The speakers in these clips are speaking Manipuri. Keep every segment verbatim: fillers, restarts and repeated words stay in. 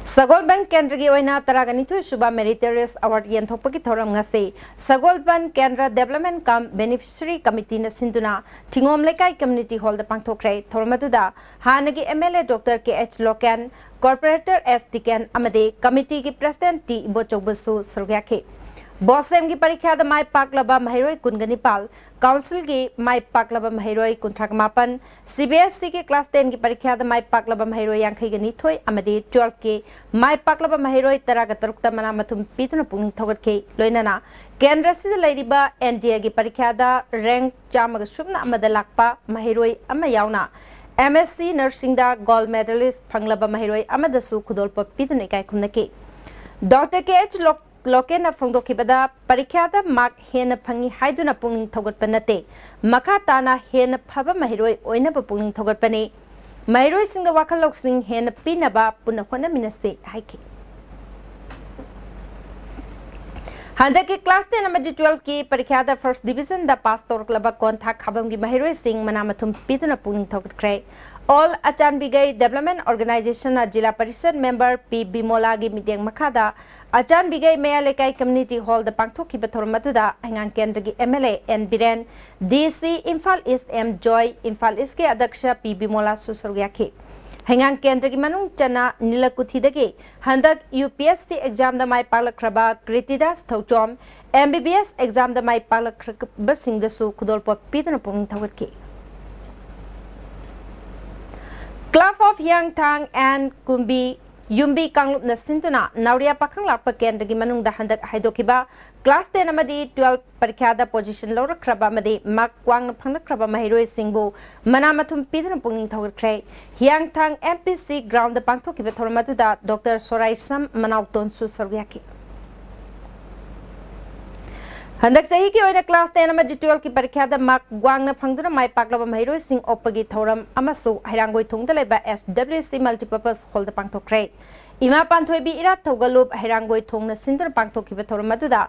ꯁꯒꯣꯜꯕꯟ ꯀꯦꯟꯗ꯭ꯔꯒꯤ ꯑꯣꯏꯅ ꯇꯔꯥꯒ ꯅꯤꯊꯣꯏ ꯁꯨꯕ Meritorious Award ꯌꯦꯟꯊꯣꯛꯄꯒꯤ ꯊꯧꯔꯝ ꯉꯁꯤ ꯁꯒꯣꯜꯕꯟ ꯀꯦꯟꯗ꯭ꯔ Development cum Beneficiary Committeeꯅ ꯁꯤꯟꯗꯨꯅ ꯊꯤꯉꯣꯝ ꯂꯩꯀꯥꯏ Community Hallꯗ ꯄꯥꯡꯊꯣꯛꯈ꯭ꯔꯦ꯫ ꯊꯧꯔꯝ ꯑꯗꯨꯗ ꯍꯥꯟꯅꯒꯤ MLA Doctor K H Loken, Corporator S Tiken ꯑꯃꯗꯤ committeeꯒꯤ President T ꯏꯕꯣꯆꯧꯕꯁꯨ ꯁꯔꯨꯛ ꯌꯥꯈꯤ꯫ BOSEMꯒꯤ ꯄꯔꯤꯈ꯭ꯌꯥꯗ ꯃꯥꯏ ꯄꯥꯛꯂꯕ ꯃꯍꯩꯔꯣꯏ ꯀꯨꯟꯒ ꯅꯤꯄꯥꯜ, Councilꯒꯤ ꯃꯥꯏ ꯄꯥꯛꯂꯕ ꯃꯍꯩꯔꯣꯏ ꯀꯨꯟꯊ꯭ꯔꯥ ꯃꯥꯄꯟ, CBSEꯒꯤ class tenꯒꯤ ꯄꯔꯤꯈ꯭ꯌꯥꯗ ꯃꯥꯏ ꯄꯥꯛꯂꯕ ꯃꯍꯩꯔꯣꯏ ꯌꯥꯡꯈꯩꯒ ꯅꯤꯊꯣꯏ ꯑꯃꯗꯤ twelveꯀꯤ ꯃꯥꯏ ꯄꯥꯛꯂꯕ ꯃꯍꯩꯔꯣꯏ ꯇꯔꯥꯒ ꯇꯔꯨꯛꯇ ꯃꯅꯥ ꯃꯊꯨꯝ ꯄꯤꯗꯨꯅ ꯄꯨꯛꯅꯤꯡ ꯊꯧꯒꯠꯈꯤ꯫ ꯂꯣꯏꯅꯅ ꯀꯦꯟꯗ꯭ꯔ ꯑꯁꯤꯗ ꯂꯩꯔꯤꯕ NDAꯒꯤ ꯄꯔꯤꯈ꯭ꯌꯥꯗ rank ꯆꯥꯝꯃꯒ ꯁꯨꯞꯅ ꯑꯃꯗ ꯂꯥꯛꯄ ꯃꯍꯩꯔꯣꯏ ꯑꯃ ꯌꯥꯎꯅ MSc Nursingꯗ gold medalist ꯐꯪꯂꯕ ꯃꯍꯩꯔꯣꯏ ꯑꯃꯗꯁꯨ ꯈꯨꯗꯣꯜꯄꯣꯠ ꯄꯤꯗꯨꯅ ꯏꯀꯥꯏ ꯈꯨꯝꯅꯈꯤ꯫ Doctor K H Lok-, Lokenꯅ ꯐꯣꯡꯗꯣꯛꯈꯤꯕꯗ, ꯄꯔꯤꯈ꯭ꯌꯥꯗ mark ꯍꯦꯟꯅ ꯐꯪꯏ ꯍꯥꯏꯗꯨꯅ ꯄꯨꯛꯅꯤꯡ ꯊꯧꯒꯠꯄ ꯅꯠꯇꯦ, ꯃꯈꯥ ꯇꯥꯅ ꯍꯦꯟꯅ ꯐꯕ ꯃꯍꯩꯔꯣꯏ ꯑꯣꯏꯅꯕ ꯄꯨꯛꯅꯤꯡ ꯊꯧꯒꯠꯄꯅꯤ꯫ ꯃꯍꯩꯔꯣꯏꯁꯤꯡꯗ ꯋꯥꯈꯜ ꯂꯧꯁꯤꯡ ꯍꯦꯟꯅ ꯄꯤꯅꯕ ꯄꯨꯟꯅ ꯍꯣꯠꯅꯃꯤꯟꯅꯁꯤ ꯍꯥꯏꯈꯤ꯫ ꯍꯟꯗꯛꯀꯤ class ten ꯑꯃꯗꯤ twelveꯀꯤ ꯄꯔꯤꯈ꯭ꯌꯥꯗ first divisionꯗ pass ꯇꯧꯔꯛꯂꯕ ꯀꯣꯟꯊꯥ ꯈꯥꯕꯝꯒꯤ ꯃꯍꯩꯔꯣꯏꯁꯤꯡ ꯃꯅꯥ ꯃꯊꯨꯝ ꯄꯤꯗꯨꯅ ꯄꯨꯛꯅꯤꯡ ꯊꯧꯒꯠꯈ꯭ꯔꯦ꯫ All ꯑꯆꯥꯟꯕꯤꯒꯩ Development Organizationꯅ ꯖꯤꯂꯥ ꯄꯔꯤꯁꯗ member P ꯕꯤꯃꯣꯂꯥꯒꯤ ꯃꯤꯠꯌꯦꯡ ꯃꯈꯥꯗ ꯑꯆꯥꯟꯕꯤꯒꯩ ꯃꯌꯥꯏ ꯂꯩꯀꯥꯏ Community Hallꯗ ꯄꯥꯡꯊꯣꯛꯈꯤꯕ ꯊꯧꯔꯝ ꯑꯗꯨꯗ ꯍꯩꯉꯥꯡ ꯀꯦꯟꯗ꯭ꯔꯒꯤ MLA N Biren, DC Imphal East M ꯖꯣꯏ, ꯏꯝꯐꯥꯜ Eastꯀꯤ ꯑꯗ꯭ꯌꯛꯁ P ꯕꯤꯃꯣꯂꯥꯁꯨ ꯁꯔꯨꯛ ꯌꯥꯈꯤ꯫ ꯍꯩꯉꯥꯡ ꯀꯦꯟꯗ꯭ꯔꯒꯤ ꯃꯅꯨꯡ ꯆꯟꯅ ꯅꯤꯂꯀꯨꯊꯤꯗꯒꯤ ꯍꯟꯗꯛ UPSC examꯗ ꯃꯥꯏ ꯄꯥꯛꯂꯛꯈ꯭ꯔꯕ ꯀ꯭ꯔꯤꯇꯤꯗꯥꯁ ꯊꯧꯆꯣꯝ, MBBS examꯗ ꯃꯥꯏ ꯄꯥꯛꯂꯛꯈ꯭ꯔꯕꯁꯤꯡꯗꯁꯨ ꯈꯨꯗꯣꯜꯄꯣꯠ ꯄꯤꯗꯨꯅ ꯄꯨꯛꯅꯤꯡ ꯊꯧꯒꯠꯈꯤ꯫ Club of ꯍꯤꯌꯥꯡꯊꯥꯡ and ꯀꯨꯝꯕꯤ ꯌꯨꯝꯕꯤ ꯀꯥꯡꯂꯨꯞꯅ ꯁꯤꯟꯗꯨꯅ ꯅꯥꯎꯔꯤꯌꯥ ꯄꯥꯈꯪ ꯂꯥꯛꯄ ꯀꯦꯟꯗ꯭ꯔꯒꯤ ꯃꯅꯨꯡꯗ ꯍꯟꯗꯛ ꯍꯥꯏꯗꯣꯛꯈꯤꯕ class ten ꯑꯃꯗꯤ twelve ꯄꯔꯤꯈ꯭ꯌꯥꯗ position ꯂꯧꯔꯛꯈ꯭ꯔꯕ ꯑꯃꯗꯤ mark ꯋꯥꯡꯅ ꯐꯪꯂꯛꯈ꯭ꯔꯕ ꯃꯍꯩꯔꯣꯏꯁꯤꯡꯕꯨ ꯃꯅꯥ ꯃꯊꯨꯝ ꯄꯤꯗꯨꯅ ꯄꯨꯛꯅꯤꯡ ꯊꯧꯒꯠꯈ꯭ꯔꯦ꯫ ꯍꯤꯌꯥꯡꯊꯥꯡ MPC groundꯗ ꯄꯥꯡꯊꯣꯛꯈꯤꯕ ꯊꯧꯔꯝ ꯑꯗꯨꯗ Doctor ꯁꯣꯔꯥꯏꯁꯝ ꯃꯅꯥꯎꯇꯣꯟꯁꯨ ꯁꯔꯨꯛ ꯌꯥꯈꯤ꯫ ꯍꯟꯗꯛ ꯆꯍꯤꯒꯤ ꯑꯣꯏꯅ class ten ꯑꯃꯗꯤ twelveꯀꯤ ꯄꯔꯤꯈ꯭ꯌꯥꯗ mark ꯋꯥꯡꯅ ꯐꯪꯗꯨꯅ ꯃꯥꯏ ꯄꯥꯛꯂꯕ ꯃꯍꯩꯔꯣꯏꯁꯤꯡ ꯑꯣꯛꯄꯒꯤ ꯊꯧꯔꯝ ꯑꯃꯁꯨ ꯍꯩꯔꯥꯡꯒꯣꯏ ꯊꯣꯡꯗ ꯂꯩꯕ SWC Multipurpose Hallꯗ ꯄꯥꯡꯊꯣꯛꯈ꯭ꯔꯦ꯫ ꯏꯃꯥ ꯄꯥꯟꯊꯣꯏꯕꯤ ꯏꯔꯥꯠ ꯊꯧꯒꯜꯂꯨꯞ ꯍꯩꯔꯥꯡꯒꯣꯏ ꯊꯣꯡꯅ ꯁꯤꯟꯗꯨꯅ ꯄꯥꯡꯊꯣꯛꯈꯤꯕ ꯊꯧꯔꯝ ꯑꯗꯨꯗ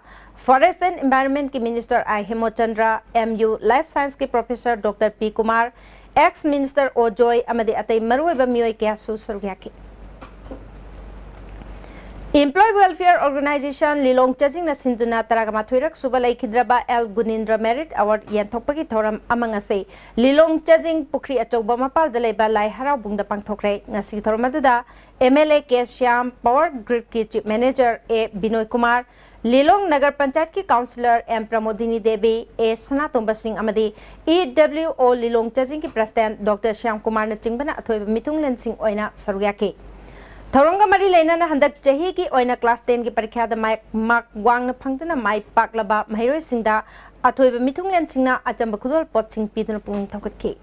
Forest and Environmentꯀꯤ Minister I ꯍꯦꯃꯣꯆꯟꯗ꯭ꯔ, MU Life Scienceꯀꯤ Professor Doctor P Kumar, Ex Minister O ꯖꯣꯏ ꯑꯃꯗꯤ ꯑꯇꯩ ꯃꯔꯨꯑꯣꯏꯕ ꯃꯤꯑꯣꯏ ꯀꯌꯥꯁꯨ ꯁꯔꯨꯛ ꯌꯥꯈꯤ꯫ Employee Welfare Organization ꯂꯤꯂꯣꯡ ꯆꯥꯖꯤꯡꯅ ꯁꯤꯟꯗꯨꯅ ꯇꯔꯥꯃꯥꯊꯣꯏꯔꯛ ꯁꯨꯕ ꯂꯩꯈꯤꯗ꯭ꯔꯕ ꯑꯦꯜ ꯒꯨꯅꯤꯟꯗ꯭ꯔ Merit Award ꯌꯦꯟꯊꯣꯛꯄꯒꯤ ꯊꯧꯔꯝ ꯑꯃ ꯉꯁꯤ ꯂꯤꯂꯣꯡ ꯆꯥꯖꯤꯡ ꯄꯨꯈ꯭ꯔꯤ ꯑꯆꯧꯕ ꯃꯄꯥꯜꯗ ꯂꯩꯕ ꯂꯥꯏ ꯍꯔꯥꯎꯕꯨꯡꯗ ꯄꯥꯡꯊꯣꯛꯈ꯭ꯔꯦ꯫ ꯉꯁꯤꯒꯤ ꯊꯧꯔꯝ ꯑꯗꯨꯗ M L A K Shyam, Power Gridꯀꯤ Chief Manager A ꯕꯤꯅꯣꯏ Kumar, ꯂꯤꯂꯣꯡ ꯅꯒꯔ ꯄꯟꯆꯥꯌꯠꯀꯤ councillor M Pramodini Devi, A ꯁꯅꯥꯇꯣꯝꯕ ꯁꯤꯡ ꯑꯃꯗꯤ E W O ꯂꯤꯂꯣꯡ ꯆꯥꯖꯤꯡꯒꯤ President Doctor ꯁ꯭ꯌꯥꯝ ꯀꯨꯃꯥꯔꯅ ꯆꯤꯡꯕꯅ ꯑꯊꯣꯏꯕ ꯃꯤꯊꯨꯡꯂꯦꯟꯁꯤꯡ ꯑꯣꯏꯅ ꯁꯔꯨꯛ ꯌꯥꯈꯤ꯫ ꯊꯧꯔꯝꯒ ꯃꯔꯤ ꯂꯩꯅꯅ ꯍꯟꯗꯛ ꯆꯍꯤꯒꯤ ꯑꯣꯏꯅ class ten ꯒꯤ ꯄꯔꯤꯈ꯭ꯌꯥꯗ ꯃꯥꯏ, mark ꯋꯥꯡꯅ ꯐꯪꯗꯨꯅ ꯃꯥꯏ ꯄꯥꯛꯂꯕ ꯃꯍꯩꯔꯣꯏꯁꯤꯡꯗ ꯑꯊꯣꯏꯕ ꯃꯤꯊꯨꯡꯂꯦꯟꯁꯤꯡꯅ ꯑꯆꯝꯕ ꯈꯨꯗꯣꯜꯄꯣꯠꯁꯤꯡ ꯄꯤꯗꯨꯅ ꯄꯨꯛꯅꯤꯡ ꯊꯧꯒꯠꯈꯤ꯫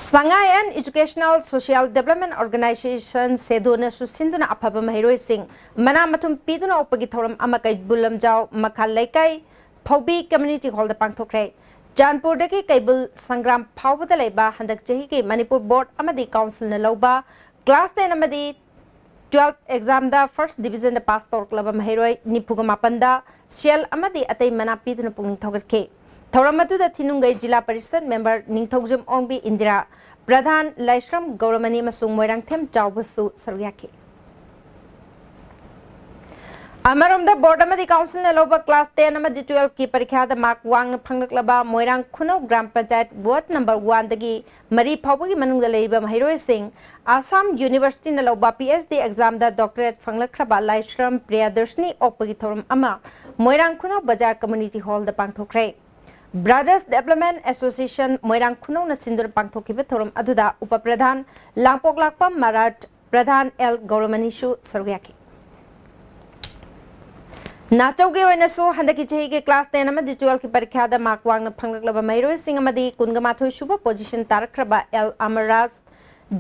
Sangai and Educational Social Development Organization, ꯁꯦꯗꯣꯅꯁꯨ ꯁꯤꯟꯗꯨꯅ ꯑꯐꯕ ꯃꯍꯩꯔꯣꯏꯁꯤꯡ ꯃꯅꯥ ꯃꯊꯨꯝ ꯄꯤꯗꯨꯅ ꯑꯣꯛꯄꯒꯤ ꯊꯧꯔꯝ ꯑꯃ ꯀꯩꯕꯨꯜ ꯂꯝꯖꯥꯎ ꯃꯈꯥ ꯂꯩꯀꯥꯏ ꯐꯧꯕꯤ Community Hall ꯗ ꯄꯥꯡꯊꯣꯛꯈ꯭ꯔꯦ꯫ ꯆꯥꯟꯄꯨꯔꯗꯒꯤ ꯀꯩꯕꯨꯜ ꯁꯪꯒ꯭ꯔꯥꯝ ꯐꯥꯎꯕꯗ ꯂꯩꯕ ꯍꯟꯗꯛ ꯆꯍꯤꯒꯤ ꯃꯅꯤꯄꯨꯔ Board ꯑꯃꯗꯤ Council ꯅ ꯂꯧꯕ class ten ꯑꯃꯗꯤ twelve exam ꯗ first division ꯗ pass ꯇꯧꯔꯛꯂꯕ ꯃꯍꯩꯔꯣꯏ ꯅꯤꯐꯨꯒ ꯃꯥꯄꯟꯗ ꯁꯦꯜ ꯑꯃꯗꯤ ꯑꯇꯩ ꯃꯅꯥ ꯄꯤꯗꯨꯅ ꯄꯨꯛꯅꯤꯡ ꯊꯧꯒꯠꯈꯤ꯫ ꯊꯧꯔꯝ ꯑꯗꯨꯗ ꯊꯤꯅꯨꯡꯒꯩ ꯖꯤꯂꯥ ꯄꯔꯤꯁꯗ member ꯅꯤꯡꯊꯧꯖꯝ ꯑꯣꯡꯕꯤ ꯏꯟꯗꯤꯔꯥ, ꯄ꯭ꯔꯙꯥꯟ ꯂꯥꯏꯁ꯭ꯔꯝ ꯒꯧꯔꯃꯅꯤ ꯑꯃꯁꯨꯡ ꯃꯣꯏꯔꯥꯡꯊꯦꯝ ꯆꯥꯎꯕꯁꯨ ꯁꯔꯨꯛ ꯌꯥꯈꯤ꯫ ꯑꯃꯔꯣꯝꯗ, Board ꯑꯃꯗꯤ Council ꯅ ꯂꯧꯕ class ten ꯑꯃꯗꯤ twelve ꯀꯤ ꯄꯔꯤꯈ꯭ꯌꯥꯗ mark ꯋꯥꯡꯅ ꯐꯪꯂꯛꯂꯕ Moirang Khunou Gram Panchayat ward number one ꯗꯒꯤ ꯃꯔꯤ ꯐꯥꯎꯕꯒꯤ ꯃꯅꯨꯡꯗ ꯂꯩꯔꯤꯕ ꯃꯍꯩꯔꯣꯏꯁꯤꯡ ꯑꯁꯥꯝ University ꯅ ꯂꯧꯕ P H D exam ꯗ doctorate ꯐꯪꯂꯛꯈ꯭ꯔꯕ ꯂꯥꯏꯁ꯭ꯔꯝ ꯄ꯭ꯔꯤꯌꯥꯗꯔꯁꯤꯅꯤ ꯑꯣꯛꯄꯒꯤ ꯊꯧꯔꯝ ꯑꯃ ꯃꯣꯏꯔꯥꯡ ꯈꯨꯅꯧ ꯕꯖꯥꯔ Community Hall ꯗ ꯄꯥꯡꯊꯣꯛꯈ꯭ꯔꯦ꯫ Brothers Development Association ꯃꯣꯏꯔꯥꯡ ꯈꯨꯅꯧꯅ ꯁꯤꯟꯗꯨꯅ ꯄꯥꯡꯊꯣꯛꯈꯤꯕ ꯊꯧꯔꯝ ꯑꯗꯨꯗ ꯎꯄ ꯄ꯭ꯔꯙꯥꯟ ꯂꯥꯡꯄꯣꯛꯂꯥꯛꯄꯝ ꯃꯔꯥꯠ, ꯄ꯭ꯔꯙꯥꯟ ꯑꯦꯜ ꯒꯧꯔꯃꯅꯤꯁꯨ ꯁꯔꯨꯛ ꯌꯥꯈꯤ꯫ ꯅꯥꯆꯧꯒꯤ ꯑꯣꯏꯅꯁꯨ ꯍꯟꯗꯛꯀꯤ ꯆꯍꯤꯒꯤ class ten ꯑꯃꯗꯤ twelve ꯀꯤ ꯄꯔꯤꯈ꯭ꯌꯥꯗ mark ꯋꯥꯡꯅ ꯐꯪꯂꯛꯂꯕ ꯃꯍꯩꯔꯣꯏꯁꯤꯡ ꯑꯃꯗꯤ ꯀꯨꯟꯒ ꯃꯥꯊꯣꯏ ꯁꯨꯕ position ꯇꯥꯔꯛꯈ꯭ꯔꯕ ꯑꯦꯜ ꯑꯃꯔ ꯔꯥꯖ,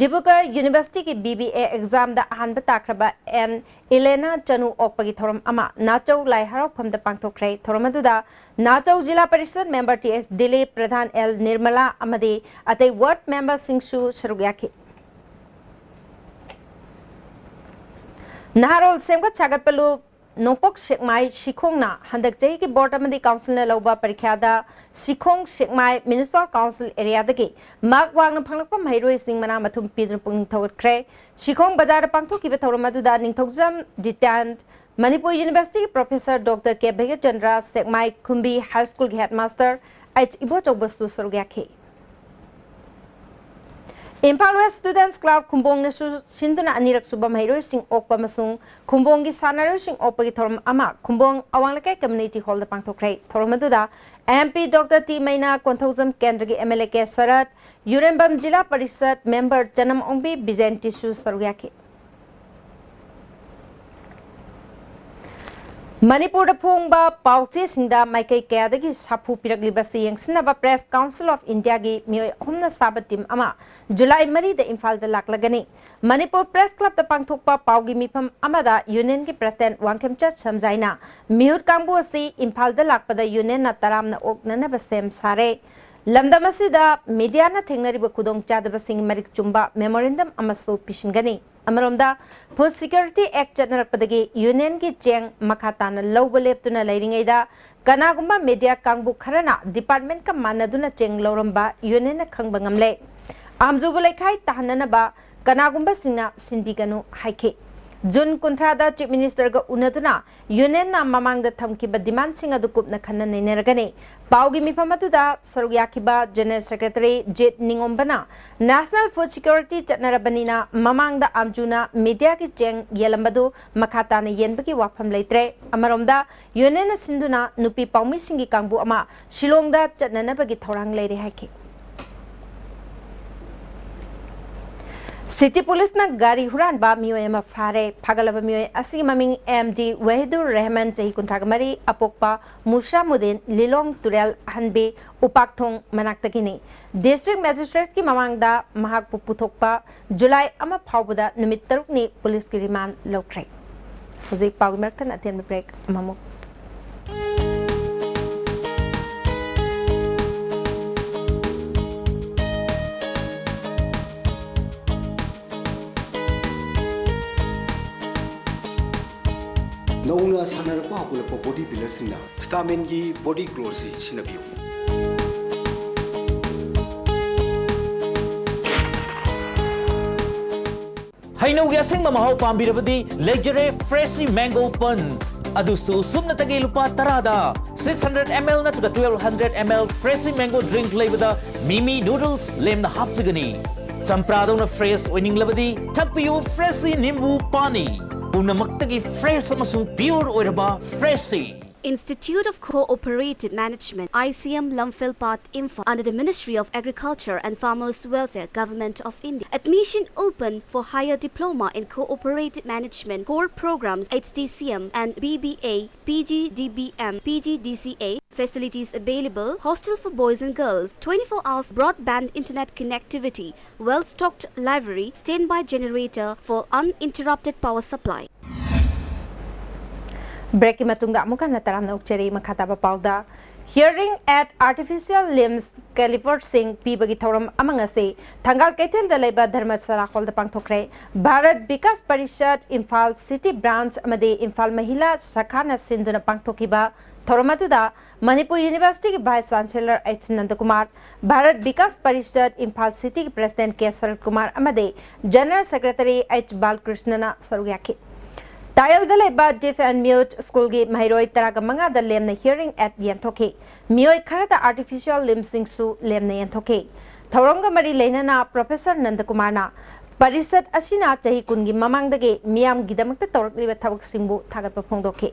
ꯗꯤꯕ꯭ꯔꯨꯒꯔ University ꯒꯤ B B A exam ꯗ ꯑꯍꯥꯟꯕ ꯇꯥꯈ꯭ꯔꯕ ꯑꯦꯟ ꯏꯂꯦꯅꯥ ꯆꯅꯨ ꯑꯣꯛꯄꯒꯤ ꯊꯧꯔꯝ ꯑꯃ ꯅꯥꯆꯧ ꯂꯥꯏ ꯍꯔꯥꯎꯐꯝꯗ ꯄꯥꯡꯊꯣꯛꯈ꯭ꯔꯦ꯫ ꯊꯧꯔꯝ ꯑꯗꯨꯗ ꯅꯥꯆꯧ ꯖꯤꯂꯥ ꯄꯔꯤꯁꯗ member T S ꯗꯤꯂꯤꯞ, ꯄ꯭ꯔꯙꯥꯟ ꯑꯦꯜ ꯅꯤꯔꯃꯂꯥ ꯑꯃꯗꯤ ꯑꯇꯩ ward member ꯁꯤꯡꯁꯨ ꯁꯔꯨꯛ ꯌꯥꯈꯤ꯫ ꯅꯍꯥꯔꯣꯜ ꯁꯦꯝꯒꯠ ꯁꯥꯒꯠꯄ ꯂꯨꯞ ꯅꯣꯡꯄꯣꯛ ꯁꯦꯛꯃꯥꯏ ꯁꯤꯈꯣꯡꯅ ꯍꯟꯗꯛ ꯆꯍꯤꯒꯤ ꯕꯣꯔꯗ ꯑꯃꯗꯤ ꯀꯥꯎꯟꯁꯤꯜꯅ ꯂꯧꯕ ꯄꯔꯤꯈ꯭ꯌꯥꯗ ꯁꯤꯈꯣꯡ ꯁꯦꯛꯃꯥꯏ ꯃ꯭ꯌꯨꯅꯤꯁꯤꯄꯥꯜ ꯀꯥꯎꯟꯁꯤꯜ ꯑꯦꯔꯤꯌꯥꯗꯒꯤ ꯃꯥꯔꯛ ꯋꯥꯡꯅ ꯐꯪꯂꯛꯄ ꯃꯍꯩꯔꯣꯏꯁꯤꯡ ꯃꯅꯥ ꯃꯊꯨꯝ ꯄꯤꯗꯨꯅ ꯄꯨꯛꯅꯤꯡ ꯊꯧꯒꯠꯈ꯭ꯔꯦ꯫ ꯁꯤꯈꯣꯡ ꯕꯖꯥꯔꯗ ꯄꯥꯡꯊꯣꯛꯈꯤꯕ ꯊꯧꯔꯝ ꯑꯗꯨꯗ ꯅꯤꯡꯊꯧꯖꯝ ꯖꯤꯇꯥꯟ, ꯃꯅꯤꯄꯨꯔ ꯌꯨꯅꯤꯚꯔꯁꯤꯇꯤꯒꯤ ꯄ꯭ꯔꯣꯐꯦꯁꯔ ꯗꯣꯛꯇꯔ ꯀꯦ ꯚꯩꯒꯆꯟꯗ꯭ꯔ, ꯁꯦꯛꯃꯥꯏ ꯈꯨꯝꯕꯤ ꯍꯥꯏ ꯁ꯭ꯀꯨꯜꯒꯤ ꯍꯦꯗꯃꯥꯁꯇꯔ ꯑꯩꯆ ꯏꯕꯣꯆꯧꯕꯁꯨ ꯁꯔꯨꯛ ꯌꯥꯈꯤ꯫ ꯏꯝꯐꯥꯜ ꯋꯦꯁ ꯁ꯭ꯇꯨꯗꯦꯟꯠꯁ ꯀ꯭ꯂꯕ ꯈꯨꯝꯕꯣꯡꯅꯁꯨ ꯁꯤꯟꯗꯨꯅ ꯑꯅꯤꯔꯛ ꯁꯨꯕ ꯃꯍꯩꯔꯣꯏꯁꯤꯡ ꯑꯣꯛꯄ ꯑꯃꯁꯨꯡ ꯈꯨꯝꯕꯣꯡꯒꯤ ꯁꯥꯟꯅꯔꯣꯏꯁꯤꯡ ꯑꯣꯛꯄꯒꯤ ꯊꯧꯔꯝ ꯑꯃ ꯈꯨꯝꯕꯣꯡ ꯑꯋꯥꯡ ꯂꯩꯀꯥꯏ ꯀꯝꯃ꯭ꯌꯨꯅꯤꯇꯤ ꯍꯣꯜꯗ ꯄꯥꯡꯊꯣꯛꯈ꯭ꯔꯦ꯫ ꯊꯧꯔꯝ ꯑꯗꯨꯗ M P doctor T Meina, Konthoujam ꯀꯦꯟꯗ꯭ꯔꯒꯤ M L A K Sarat, Yurembam Zila Parishad member Chanam Ongbi ꯕꯤꯖꯦꯟꯇꯤꯁꯨ ꯁꯔꯨꯛ ꯌꯥꯈꯤ꯫ ꯃꯅꯤꯄꯨꯔꯗ ꯐꯣꯡꯕ ꯄꯥꯎꯆꯦꯁꯤꯡꯗ ꯃꯥꯏꯀꯩ ꯀꯌꯥꯗꯒꯤ ꯁꯥꯐꯨ ꯄꯤꯔꯛꯂꯤꯕꯁꯤ ꯌꯦꯡꯁꯤꯟꯅꯕ ꯄ꯭ꯔꯦꯁ ꯀꯥꯎꯟꯁꯤꯜ ꯑꯣꯐ ꯏꯟꯗꯤꯌꯥꯒꯤ ꯃꯤꯑꯣꯏ ꯑꯍꯨꯝꯅ ꯁꯥꯕ ꯇꯤꯝ ꯑꯃ ꯖꯨꯂꯥꯏ ꯃꯔꯤꯗ ꯏꯝꯐꯥꯜꯗ ꯂꯥꯛꯂꯒꯅꯤ꯫ ꯃꯅꯤꯄꯨꯔ ꯄ꯭ꯔꯦꯁ ꯀ꯭ꯂꯕꯇ ꯄꯥꯡꯊꯣꯛꯄ ꯄꯥꯎꯒꯤ ꯃꯤꯐꯝ ꯑꯃꯗ ꯌꯨꯅꯤꯌꯟꯒꯤ ꯄ꯭ꯔꯦꯁꯤꯗꯦꯟꯠ ꯋꯥꯡꯈꯦꯝꯆꯠ ꯁꯝꯖꯥꯏꯅ ꯃꯤꯍꯨꯠ ꯀꯥꯡꯕꯨ ꯑꯁꯤ ꯏꯝꯐꯥꯜꯗ ꯂꯥꯛꯄꯗ ꯌꯨꯅꯤꯌꯟꯅ ꯇꯔꯥꯝꯅ ꯑꯣꯛꯅꯅꯕ ꯁꯦꯝ ꯁꯥꯔꯦ꯫ ꯂꯝꯗꯝ ꯑꯁꯤꯗ ꯃꯤꯗꯤꯌꯥꯅ ꯊꯦꯡꯅꯔꯤꯕ ꯈꯨꯗꯣꯡꯆꯥꯗꯕꯁꯤꯡꯒꯤ ꯃꯔꯤꯛ ꯆꯨꯝꯕ ꯃꯦꯃꯣꯔꯦꯟꯗꯝ ꯑꯃꯁꯨ ꯄꯤꯁꯤꯟꯒꯅꯤ꯫ ꯑꯃꯔꯣꯝꯗ, ꯐꯨꯗ ꯁꯤꯀ꯭ꯌꯨꯔꯤꯇꯤ ꯑꯦꯛ ꯆꯠꯅꯔꯛꯄꯗꯒꯤ ꯌꯨꯅꯤꯌꯟꯒꯤ ꯆꯦꯡ ꯃꯈꯥ ꯇꯥꯅ ꯂꯧꯕ ꯂꯦꯞꯇꯨꯅ ꯂꯩꯔꯤꯉꯩꯗ, ꯀꯅꯥꯒꯨꯝꯕ ꯃꯤꯗꯤꯌꯥ ꯀꯥꯡꯕꯨ ꯈꯔꯅ ꯗꯤꯄꯥꯔꯠꯃꯦꯟꯠꯀ ꯃꯥꯟꯅꯗꯨꯅ ꯆꯦꯡ ꯂꯧꯔꯝꯕ ꯌꯨꯅꯤꯌꯟꯅ ꯈꯪꯕ ꯉꯝꯂꯦ꯫ ꯑꯥꯝꯖꯨꯕꯨ ꯂꯩꯈꯥꯏ ꯇꯥꯍꯟꯅꯅꯕ ꯀꯅꯥꯒꯨꯝꯕꯁꯤꯡꯅ ꯁꯤꯟꯕꯤꯒꯅꯨ ꯍꯥꯏꯈꯤ꯫ ꯖꯨꯟ ꯀꯨꯟꯊ꯭ꯔꯥꯗ ꯆꯤꯐ ꯃꯤꯅꯤꯁꯇꯔꯒ ꯎꯅꯗꯨꯅ ꯌꯨꯅꯤꯌꯟꯅ ꯃꯃꯥꯡꯗ ꯊꯝꯈꯤꯕ ꯗꯤꯃꯥꯟꯁꯤꯡ ꯑꯗꯨ ꯀꯨꯞꯅ ꯈꯟꯅ ꯅꯩꯅꯔꯒꯅꯤ꯫ ꯄꯥꯎꯒꯤ ꯃꯤꯐꯝ ꯑꯗꯨꯗ ꯁꯔꯨꯛ ꯌꯥꯈꯤꯕ ꯖꯦꯅꯔꯦꯜ ꯁꯦꯀ꯭ꯔꯦꯇꯔꯤ ꯖꯤꯠ ꯅꯤꯉꯣꯝꯕꯅ ꯅꯦꯁꯅꯦꯜ ꯐꯨꯗ ꯁꯤꯀ꯭ꯌꯨꯔꯤꯇꯤ ꯆꯠꯅꯔꯕꯅꯤꯅ ꯃꯃꯥꯡꯗ ꯑꯥꯝꯖꯨꯅ ꯃꯤꯗꯤꯌꯥꯒꯤ ꯆꯦꯡ ꯌꯦꯜꯂꯝꯕꯗꯨ ꯃꯈꯥ ꯇꯥꯅ ꯌꯦꯟꯕꯒꯤ ꯋꯥꯐꯝ ꯂꯩꯇ꯭ꯔꯦ꯫ ꯑꯃꯔꯣꯝꯗ, ꯌꯨꯅꯤꯌꯟꯅ ꯁꯤꯟꯗꯨꯅ ꯅꯨꯄꯤ ꯄꯥꯎꯃꯤꯁꯤꯡꯒꯤ ꯀꯥꯡꯕꯨ ꯑꯃ ꯁꯤꯂꯣꯡꯗ ꯆꯠꯅꯅꯕꯒꯤ ꯊꯧꯔꯥꯡ ꯂꯩꯔꯦ ꯍꯥꯏꯈꯤ꯫ ꯁꯤꯇꯤ ꯄꯨꯂꯤꯁꯅ ꯒꯥꯔꯤ ꯍꯨꯔꯥꯟꯕ ꯃꯤꯑꯣꯏ ꯑꯃ ꯐꯥꯔꯦ꯫ ꯐꯥꯒꯠꯂꯕ ꯃꯤꯑꯣꯏ ꯑꯁꯤꯒꯤ ꯃꯃꯤꯡ ꯑꯦꯝ ꯗꯤ ꯋꯥꯍꯤꯗꯨꯔ ꯔꯦꯍꯃꯟ, ꯆꯍꯤ ꯀꯨꯟꯊ꯭ꯔꯥ ꯃꯔꯤ, ꯑꯄꯣꯛꯄ ꯃꯨꯁꯥꯃꯨꯗꯤꯟ, ꯂꯤꯂꯣꯡ ꯇꯨꯔꯦꯜ ꯑꯍꯟꯕꯤ ꯎꯄꯥꯛꯊꯣꯡ ꯃꯅꯥꯛꯇꯒꯤꯅꯤ꯫ ꯗꯤꯁꯇ꯭ꯔꯤꯛ ꯃꯦꯖꯤꯁꯇ꯭ꯔꯦꯠꯀꯤ ꯃꯃꯥꯡꯗ ꯃꯍꯥꯛꯄꯨ ꯄꯨꯊꯣꯛꯄ ꯖꯨꯂꯥꯏ ꯑꯃ ꯐꯥꯎꯕꯗ ꯅꯨꯃꯤꯠ ꯇꯔꯨꯛꯅꯤ ꯄꯨꯂꯤꯁꯀꯤ ꯔꯤꯃꯥꯟ ꯂꯧꯈ꯭ꯔꯦ꯫ ꯍꯧꯖꯤꯛ ꯄꯥꯎꯒꯤ ꯃꯔꯛ ꯊꯠꯅ ꯑꯇꯦꯟꯕ ꯕ꯭ꯔꯦꯛ ꯑꯃꯃꯨꯛ꯫ ꯅꯧꯅ ꯎꯠꯂꯛꯄ ꯕꯣꯗꯤ ꯕꯤꯜꯗꯔꯁꯤꯡꯅ ꯁ꯭ꯇꯥꯃꯤꯟꯒꯤ ꯕꯣꯗꯤ ꯒ꯭ꯂꯣꯁꯤ ꯁꯤꯖꯤꯟꯅꯕꯤꯌꯨ꯫ ꯍꯩꯅꯧꯒꯤ ꯑꯁꯦꯡꯕ ꯃꯍꯥꯎ ꯄꯥꯝꯕꯤꯔꯕꯗꯤ ꯂꯩꯖꯔꯦ ꯐ꯭ꯔꯦꯁꯤ ꯃꯦꯡꯒꯣ ꯄꯟꯁ꯫ ꯑꯗꯨꯁꯨ ꯁꯨꯞꯅꯇꯒꯤ ꯂꯨꯄꯥ ꯇꯔꯥꯗ꯫ Six hundred ml ꯅꯠꯇ꯭ꯔꯒ twelve hundred ml fresh mango drink ꯂꯩꯕꯗ ꯃꯤꯃꯤ ꯅꯨꯗꯜꯁ ꯂꯦꯝꯅ ꯍꯥꯞꯆꯒꯅꯤ꯫ ꯆꯝꯄ꯭ꯔꯥꯗꯧꯅ ꯐ꯭ꯔꯦꯁ ꯑꯣꯏꯅꯤꯡꯂꯕꯗꯤ ꯊꯛꯄꯤꯌꯨ ꯐ꯭ꯔꯦꯁꯤ ꯅꯤꯝꯕꯨ ꯄꯥꯅꯤ꯫ ꯄꯨꯝꯅꯃꯛꯇꯒꯤ ꯐ꯭ꯔꯦꯁ ꯑꯃꯁꯨꯡ ꯄ꯭ꯌꯨꯔ ꯑꯣꯏꯔꯕ ꯐ꯭ꯔꯦꯁꯤ꯫ Institute of Cooperative Management, I C M, Lamphel Path, Imphal, under the Ministry of Agriculture and Farmers Welfare, Government of India. Admission open for higher diploma in cooperative management, core programs, H D C M and B B A, P G D B M, P G D C A. Facilities available: hostel for boys and girls, twenty-four hours broadband internet connectivity, well-stocked library, standby generator for uninterrupted power supply. ꯕ꯭ꯔꯦꯛꯀꯤ ꯃꯇꯨꯡꯗ ꯑꯃꯨꯛ ꯍꯟꯅ ꯇꯔꯥꯝꯅ ꯑꯣꯛꯆꯔꯤ꯫ ꯃꯈꯥ ꯇꯥꯕ ꯄꯥꯎꯗ, hearing aid artificial limbs caliper ꯁꯤꯡ ꯄꯤꯕꯒꯤ ꯊꯧꯔꯝ ꯑꯃ ꯉꯁꯤ ꯊꯪꯒꯥꯜ ꯀꯩꯊꯦꯜꯗ ꯂꯩꯕ ꯙꯔꯃꯁꯥꯂꯥ ꯍꯣꯜꯗ ꯄꯥꯡꯊꯣꯛꯈ꯭ꯔꯦ꯫ ꯚꯥꯔꯠ ꯕꯤꯀꯥꯁ ꯄꯔꯤꯁꯠ ꯏꯝꯐꯥꯜ ꯁꯤꯇꯤ ꯕ꯭ꯔꯥꯟꯆ ꯑꯃꯗꯤ ꯏꯝꯐꯥꯜ ꯃꯍꯤꯂꯥ ꯁꯥꯈꯥꯅ ꯁꯤꯟꯗꯨꯅ ꯄꯥꯡꯊꯣꯛꯈꯤꯕ ꯊꯧꯔꯝ ꯑꯗꯨꯗ ꯃꯅꯤꯄꯨꯔ ꯌꯨꯅꯤꯚꯔꯁꯤꯇꯤꯒꯤ vice chancellor H Nandakumar, Bharat Vikas Parishad Imphal ꯁꯤꯇꯤꯒꯤ ꯄ꯭ꯔꯦꯁꯤꯗꯦꯟꯠ ꯀꯦ ꯁꯔꯠ ꯀꯨꯃꯥꯔ ꯑꯃꯗꯤ ꯖꯦꯅꯔꯦꯜ ꯁꯦꯀ꯭ꯔꯦꯇꯔꯤ ꯑꯩꯆ ꯕꯥꯂꯀ꯭ꯔꯤꯁꯅꯅ ꯁꯔꯨꯛ ꯌꯥꯈꯤ꯫ ꯇꯥꯌꯦꯜꯗ ꯂꯩꯕ Deaf and Mute ꯁ꯭ꯀꯨꯜꯒꯤ ꯃꯍꯩꯔꯣꯏ ꯇꯔꯥꯒ ꯃꯉꯥꯗ ꯂꯦꯝꯅ hearing aid ꯌꯦꯟꯊꯣꯛꯈꯤ꯫ ꯃꯤꯑꯣꯏ ꯈꯔꯗ artificial limb ꯁꯤꯡꯁꯨ ꯂꯦꯝꯅ ꯌꯦꯟꯊꯣꯛꯈꯤ꯫ ꯊꯧꯔꯝꯒ ꯃꯔꯤ ꯂꯩꯅꯅ ꯄ꯭ꯔꯣꯐꯦꯁꯔ ꯅꯟꯗꯀꯨꯃꯥꯔꯅ ꯄꯔꯤꯁꯠ ꯑꯁꯤꯅ ꯆꯍꯤ ꯀꯨꯟꯒꯤ ꯃꯃꯥꯡꯗꯒꯤ ꯃꯤꯌꯥꯝꯒꯤꯗꯃꯛꯇ ꯇꯧꯔꯛꯂꯤꯕ ꯊꯕꯛꯁꯤꯡꯕꯨ ꯊꯥꯒꯠꯄ ꯐꯣꯡꯗꯣꯛꯈꯤ꯫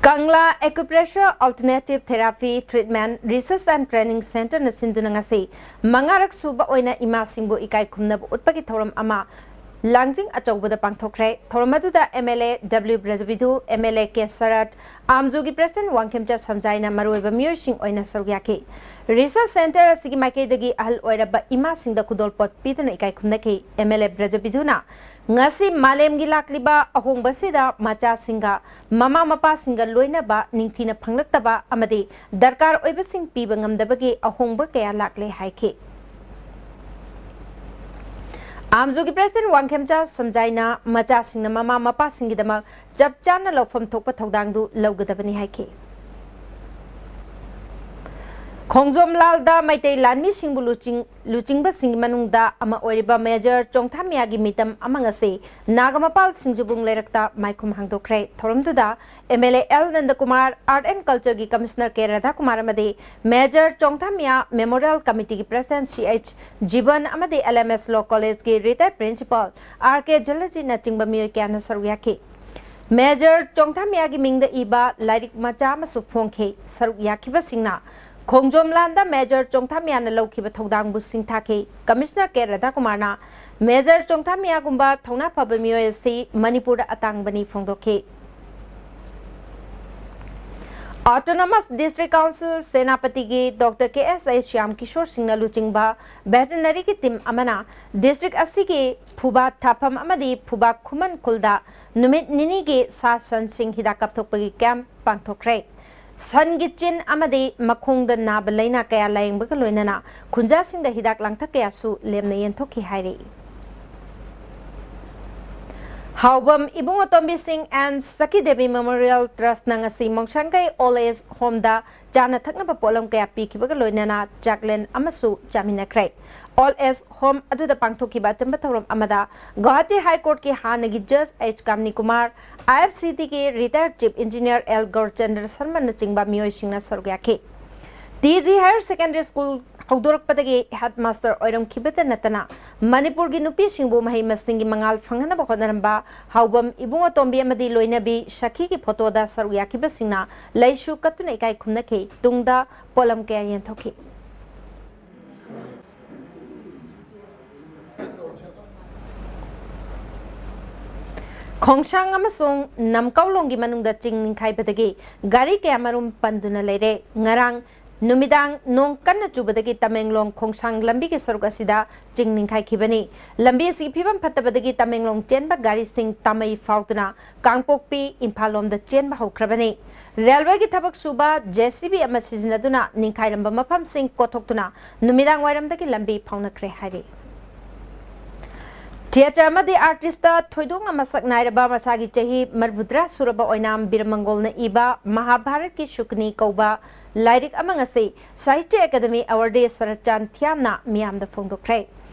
ꯀꯪꯂꯥ Acupressure Alternative Therapy Treatment Research and Training Centre ꯅ ꯁꯤꯟꯗꯨꯅ ꯉꯁꯤ ꯃꯉꯥꯔꯛ ꯁꯨꯕ ꯑꯣꯏꯅ ꯏꯃꯥꯁꯤꯡꯕꯨ ꯏꯀꯥꯏ ꯈꯨꯝꯅꯕ ꯎꯠꯄꯒꯤ ꯊꯧꯔꯝ ꯑꯃ ꯂꯥꯡꯖꯤꯡ ꯑꯆꯧꯕꯗ ꯄꯥꯡꯊꯣꯛꯈ꯭ꯔꯦ꯫ ꯊꯧꯔꯝ ꯑꯗꯨꯗ M L A W Brajabidhu, M L A K Sarat, ꯑꯥꯝꯖꯨꯒꯤ ꯄ꯭ꯔꯦꯁꯤꯗꯦꯟꯠ ꯋꯥꯡꯈꯦꯝꯆꯥ ꯁꯝꯖꯥꯏꯅ ꯃꯔꯨꯑꯣꯏꯕ ꯃꯤꯑꯣꯏꯁꯤꯡ ꯑꯣꯏꯅ ꯁꯔꯨꯛ ꯌꯥꯈꯤ꯫ ꯔꯤꯁꯔꯆ ꯁꯦꯟꯇꯔ ꯑꯁꯤꯒꯤ ꯃꯥꯏꯀꯩꯗꯒꯤ ꯑꯍꯜ ꯑꯣꯏꯔꯕ ꯏꯃꯥꯁꯤꯡꯗ ꯈꯨꯗꯣꯜꯄꯣꯠ ꯄꯤꯗꯨꯅ ꯏꯀꯥꯏ ꯈꯨꯝꯅꯈꯤ꯫ M L A ꯕ꯭ꯔꯖꯕꯤꯙꯨꯅ ꯉꯁꯤ ꯃꯥꯂꯦꯝꯒꯤ ꯂꯥꯛꯂꯤꯕ ꯑꯍꯣꯡꯕꯁꯤꯗ ꯃꯆꯥꯁꯤꯡꯒ ꯃꯃꯥ ꯃꯄꯥꯁꯤꯡꯒ ꯂꯣꯏꯅꯕ ꯅꯤꯡꯊꯤꯅ ꯐꯪꯂꯛꯇꯕ ꯑꯃꯗꯤ ꯗꯔꯀꯥꯔ ꯑꯣꯏꯕꯁꯤꯡ ꯄꯤꯕ ꯉꯝꯗꯕꯒꯤ ꯑꯍꯣꯡꯕ ꯀꯌꯥ ꯂꯥꯛꯂꯦ ꯍꯥꯏꯈꯤ꯫ ꯑꯥꯝꯖꯨꯒꯤ ꯄ꯭ꯔꯦꯁꯤꯗꯦꯟꯠ ꯋꯥꯡꯈꯦꯝꯆꯥ ꯁꯝꯖꯥꯏꯅ ꯃꯆꯥꯁꯤꯡꯅ ꯃꯃꯥ ꯃꯄꯥꯁꯤꯡꯒꯤꯗꯃꯛ ꯆꯞ ꯆꯥꯅ ꯂꯧꯐꯝ ꯊꯣꯛꯄ ꯊꯧꯗꯥꯡꯗꯨ ꯂꯧꯒꯗꯕꯅꯤ ꯍꯥꯏꯈꯤ꯫ ꯈꯣꯡꯖꯣꯝ ꯂꯥꯜꯗ ꯃꯩꯇꯩ ꯂꯥꯟꯃꯤꯁꯤꯡꯕꯨ ꯂꯨꯆꯤꯡ-, ꯂꯨꯆꯤꯡꯕꯁꯤꯡꯒꯤ ꯃꯅꯨꯡꯗ ꯑꯃ ꯑꯣꯏꯔꯤꯕ ꯃꯦꯖꯔ ꯆꯣꯡꯊꯥꯃꯤꯌꯥꯒꯤ ꯃꯤꯇꯝ ꯑꯃ ꯉꯁꯤ ꯅꯥꯒꯥꯃꯄꯥꯜ ꯁꯤꯡꯖꯕꯨꯡ ꯂꯩꯔꯛꯇ ꯃꯥꯏꯈꯨꯝ ꯍꯥꯡꯗꯣꯛꯈ꯭ꯔꯦ꯫ ꯊꯧꯔꯝꯗꯨꯗ M L A L Nandakumar, Art and Culture ꯒꯤ Commissioner ꯀꯦ ꯔꯥꯙꯥꯀꯨꯃꯥꯔ ꯑꯃꯗꯤ ꯃꯦꯖꯔ ꯆꯣꯡꯊꯥꯃꯤꯌꯥ Memorial Committee ꯒꯤ President ꯁꯤ ꯑꯩꯆ ꯖꯤꯕꯟ ꯑꯃꯗꯤ L M S Law College ꯀꯤ retired principal ꯑꯥꯔ ꯀꯦ ꯖꯂꯖꯤꯠꯅꯆꯤꯡꯕ ꯃꯤꯑꯣꯏ ꯀꯌꯥꯅ ꯁꯔꯨꯛ ꯌꯥꯈꯤ꯫ ꯃꯦꯖꯔ ꯆꯣꯡꯊꯥꯃꯤꯌꯥꯒꯤ ꯃꯤꯡꯗ ꯏꯕ ꯂꯥꯏꯔꯤꯛ ꯃꯆꯥ ꯑꯃꯁꯨ ꯐꯣꯡꯈꯤ꯫ ꯁꯔꯨꯛ ꯌꯥꯈꯤꯕꯁꯤꯡꯅ ꯈꯣꯡꯖꯣꯝ ꯂꯥꯟꯗ ꯃꯦꯖꯔ ꯆꯣꯡꯊꯥꯃꯤꯌꯥꯅ ꯂꯧꯈꯤꯕ ꯊꯧꯗꯥꯡꯕꯨ ꯁꯤꯡꯊꯥꯈꯤ꯫ ꯀꯃꯤꯁꯅꯔ ꯀꯦ ꯔꯥꯙꯥꯀꯨꯃꯥꯔꯅ ꯃꯦꯖꯔ ꯆꯣꯡꯊꯥꯃꯤꯌꯥꯒꯨꯝꯕ ꯊꯧꯅꯥ ꯐꯕ ꯃꯤꯑꯣꯏ ꯑꯁꯤ ꯃꯅꯤꯄꯨꯔꯗ ꯑꯇꯥꯡꯕꯅꯤ ꯐꯣꯡꯗꯣꯛꯈꯤ꯫ Autonomous District Council ꯁꯦꯅꯥꯄꯇꯤꯒꯤ ꯗꯣꯛꯇꯔ ꯀꯦ ꯑꯦꯁ ꯑꯩ ꯁ꯭ꯌꯥꯝ ꯀꯤꯁꯣꯔ ꯁꯤꯡꯅ ꯂꯨꯆꯤꯡꯕ ꯚꯦꯇꯔꯤꯅꯔꯤꯒꯤ ꯇꯤꯝ ꯑꯃꯅ ꯗꯤꯁꯇ꯭ꯔꯤꯛ ꯑꯁꯤꯒꯤ ꯐꯨꯕꯥ ꯊꯥꯐꯝ ꯑꯃꯗꯤ ꯐꯨꯕꯥ ꯈꯨꯃꯟ ꯈꯨꯜꯗ ꯅꯨꯃꯤꯠ ꯅꯤꯅꯤꯒꯤ ꯁꯥ ꯁꯟꯁꯤꯡ ꯍꯤꯗꯥꯛ ꯀꯥꯞꯊꯣꯛꯄꯒꯤ ꯀꯦꯝꯞ ꯄꯥꯡꯊꯣꯛꯈ꯭ꯔꯦ꯫ ꯁꯟꯒꯤ ꯆꯤꯟ ꯑꯃꯗꯤ ꯃꯈꯣꯡꯗ ꯅꯥꯕ ꯂꯥꯏꯅꯥ ꯀꯌꯥ ꯂꯥꯌꯦꯡꯕꯒ ꯂꯣꯏꯅꯅ ꯈꯨꯟꯖꯥꯁꯤꯡꯗ ꯍꯤꯗꯥꯛ ꯂꯥꯡꯊꯛ ꯀꯌꯥꯁꯨ ꯂꯦꯝꯅ ꯌꯦꯟꯊꯣꯛꯈꯤ ꯍꯥꯏꯔꯤ꯫ ꯍꯥꯎꯕꯝ ꯏꯕꯨꯡꯉꯣꯇꯣꯝꯕꯤ ꯁꯤꯡ and ꯁꯈꯤ ꯗꯦꯕꯤ Memorial Trust ꯅ ꯉꯁꯤ ꯃꯣꯡꯁꯥꯡꯒꯩ Old Age Home ꯗ ꯆꯥꯅ ꯊꯛꯅꯕ ꯄꯣꯠꯂꯝ ꯀꯌꯥ ꯄꯤꯈꯤꯕꯒ ꯂꯣꯏꯅꯅ ꯆꯥꯛꯂꯦꯟ ꯑꯃꯁꯨ ꯆꯥꯃꯤꯟꯅꯈ꯭ꯔꯦ꯫ Old Age Home ꯑꯗꯨꯗ ꯄꯥꯡꯊꯣꯛꯈꯤꯕ ꯑꯆꯝꯕ ꯊꯧꯔꯝ ꯑꯃꯗ ꯒꯧꯍꯥꯇꯤ High Court ꯀꯤ ꯍꯥꯟꯅꯒꯤ Judge ꯑꯩꯆ ꯀꯥꯝꯅꯤ ꯀꯨꯃꯥꯔ, ꯑꯥꯏ ꯑꯦꯐ ꯁꯤ ꯗꯤ ꯒꯤ retired Chief Engineer ꯑꯦꯜ ꯒꯧꯔꯆꯟꯗ꯭ꯔ ꯁꯔꯃꯅꯆꯤꯡꯕ ꯃꯤꯑꯣꯏꯁꯤꯡꯅ ꯁꯔꯨꯛ ꯌꯥꯈꯤ꯫ T G Higher Secondary School ꯍꯧꯗꯣꯔꯛꯄꯗꯒꯤ headmaster ꯑꯣꯏꯔꯝꯈꯤꯕꯇ ꯅꯠꯇꯅ ꯃꯅꯤꯄꯨꯔꯒꯤ ꯅꯨꯄꯤꯁꯤꯡꯕꯨ ꯃꯍꯩ ꯃꯁꯤꯡꯒꯤ ꯃꯉꯥꯜ ꯐꯪꯍꯟꯅꯕ ꯍꯣꯠꯅꯔꯝꯕ ꯍꯥꯎꯕꯝ ꯏꯕꯨꯡꯉꯣꯇꯣꯝꯕꯤ ꯑꯃꯗꯤ ꯂꯣꯏꯅꯕꯤ ꯁꯈꯤꯒꯤ ꯐꯣꯇꯣꯗ ꯁꯔꯨꯛ ꯌꯥꯈꯤꯕꯁꯤꯡꯅ ꯂꯩꯁꯨ ꯀꯠꯇꯨꯅ ꯏꯀꯥꯏ ꯈꯨꯝꯅꯈꯤ꯫ ꯇꯨꯡꯗ ꯄꯣꯠꯂꯝ ꯀꯌꯥ ꯌꯦꯟꯊꯣꯛꯈꯤ꯫ ꯈꯣꯡꯁꯥꯡ ꯑꯃꯁꯨꯡ ꯅꯝꯀꯧꯂꯣꯡꯒꯤ ꯃꯅꯨꯡꯗ ꯆꯤꯡ ꯅꯤꯡꯈꯥꯏꯕꯗꯒꯤ ꯒꯥꯔꯤ ꯀꯌꯥ ꯃꯔꯨꯝ ꯄꯟꯗꯨꯅ ꯂꯩꯔꯦ꯫ ꯉꯔꯥꯡ ꯅꯨꯃꯤꯗꯥꯡ ꯅꯣꯡ ꯀꯟꯅ ꯆꯨꯕꯗꯒꯤ ꯇꯃꯦꯡꯂꯣꯡ ꯈꯣꯡꯁꯥꯡ ꯂꯝꯕꯤꯒꯤ ꯁꯔꯨꯛ ꯑꯁꯤꯗ ꯆꯤꯡ ꯅꯤꯡꯈꯥꯏꯈꯤꯕꯅꯤ꯫ ꯂꯝꯕꯤ ꯑꯁꯤꯒꯤ ꯐꯤꯕꯝ ꯐꯠꯇꯕꯗꯒꯤ ꯇꯃꯦꯡꯂꯣꯡ ꯆꯦꯟꯕ ꯒꯥꯔꯤꯁꯤꯡ ꯇꯥꯃꯩ ꯐꯥꯎꯗꯨꯅ ꯀꯥꯡꯄꯣꯛꯄꯤ, ꯏꯝꯐꯥꯜ ꯂꯣꯝꯗ ꯆꯦꯟꯕ ꯍꯧꯈ꯭ꯔꯕꯅꯤ꯫ ꯔꯦꯜꯋꯦꯒꯤ ꯊꯕꯛ ꯁꯨꯕ ꯖꯦ ꯁꯤ ꯕꯤ ꯑꯃ ꯁꯤꯖꯤꯟꯅꯗꯨꯅ ꯅꯤꯡꯈꯥꯏꯔꯝꯕ ꯃꯐꯝꯁꯤꯡ ꯀꯣꯊꯣꯛꯇꯨꯅ ꯅꯨꯃꯤꯗꯥꯡ ꯋꯥꯏꯔꯝꯗꯒꯤ ꯂꯝꯕꯤ ꯐꯥꯎꯅꯈ꯭ꯔꯦ ꯍꯥꯏꯔꯤ꯫ Theatre ꯑꯃꯗꯤ artistꯇ ꯊꯣꯏꯗꯣꯛꯅ ꯃꯁꯛ ꯅꯥꯏꯔꯕ ꯃꯁꯥꯒꯤ ꯆꯍꯤ ꯃꯔꯤꯐꯨꯇꯔꯥ ꯁꯨꯔꯕ ꯑꯣꯏꯅꯥꯝ ꯕꯤꯔꯃꯪꯒꯣꯜꯅ ꯏꯕ ꯃꯍꯥꯚꯥꯔꯠꯀꯤ ꯁꯨꯛꯅꯤ ꯀꯧꯕ ꯂꯥꯏꯔꯤꯛ ꯑꯃ ꯉꯁꯤ ꯁꯥꯍꯤꯇ꯭ꯌ ꯑꯦꯀꯥꯗꯃꯤ ꯑꯦꯋꯥꯔꯗꯤ ꯁꯔꯠ ꯆꯥꯟ ꯊꯤꯌꯥꯝꯅ ꯃꯤꯌꯥꯝꯗ ꯐꯣꯡꯗꯣꯛꯈ꯭ꯔꯦ꯫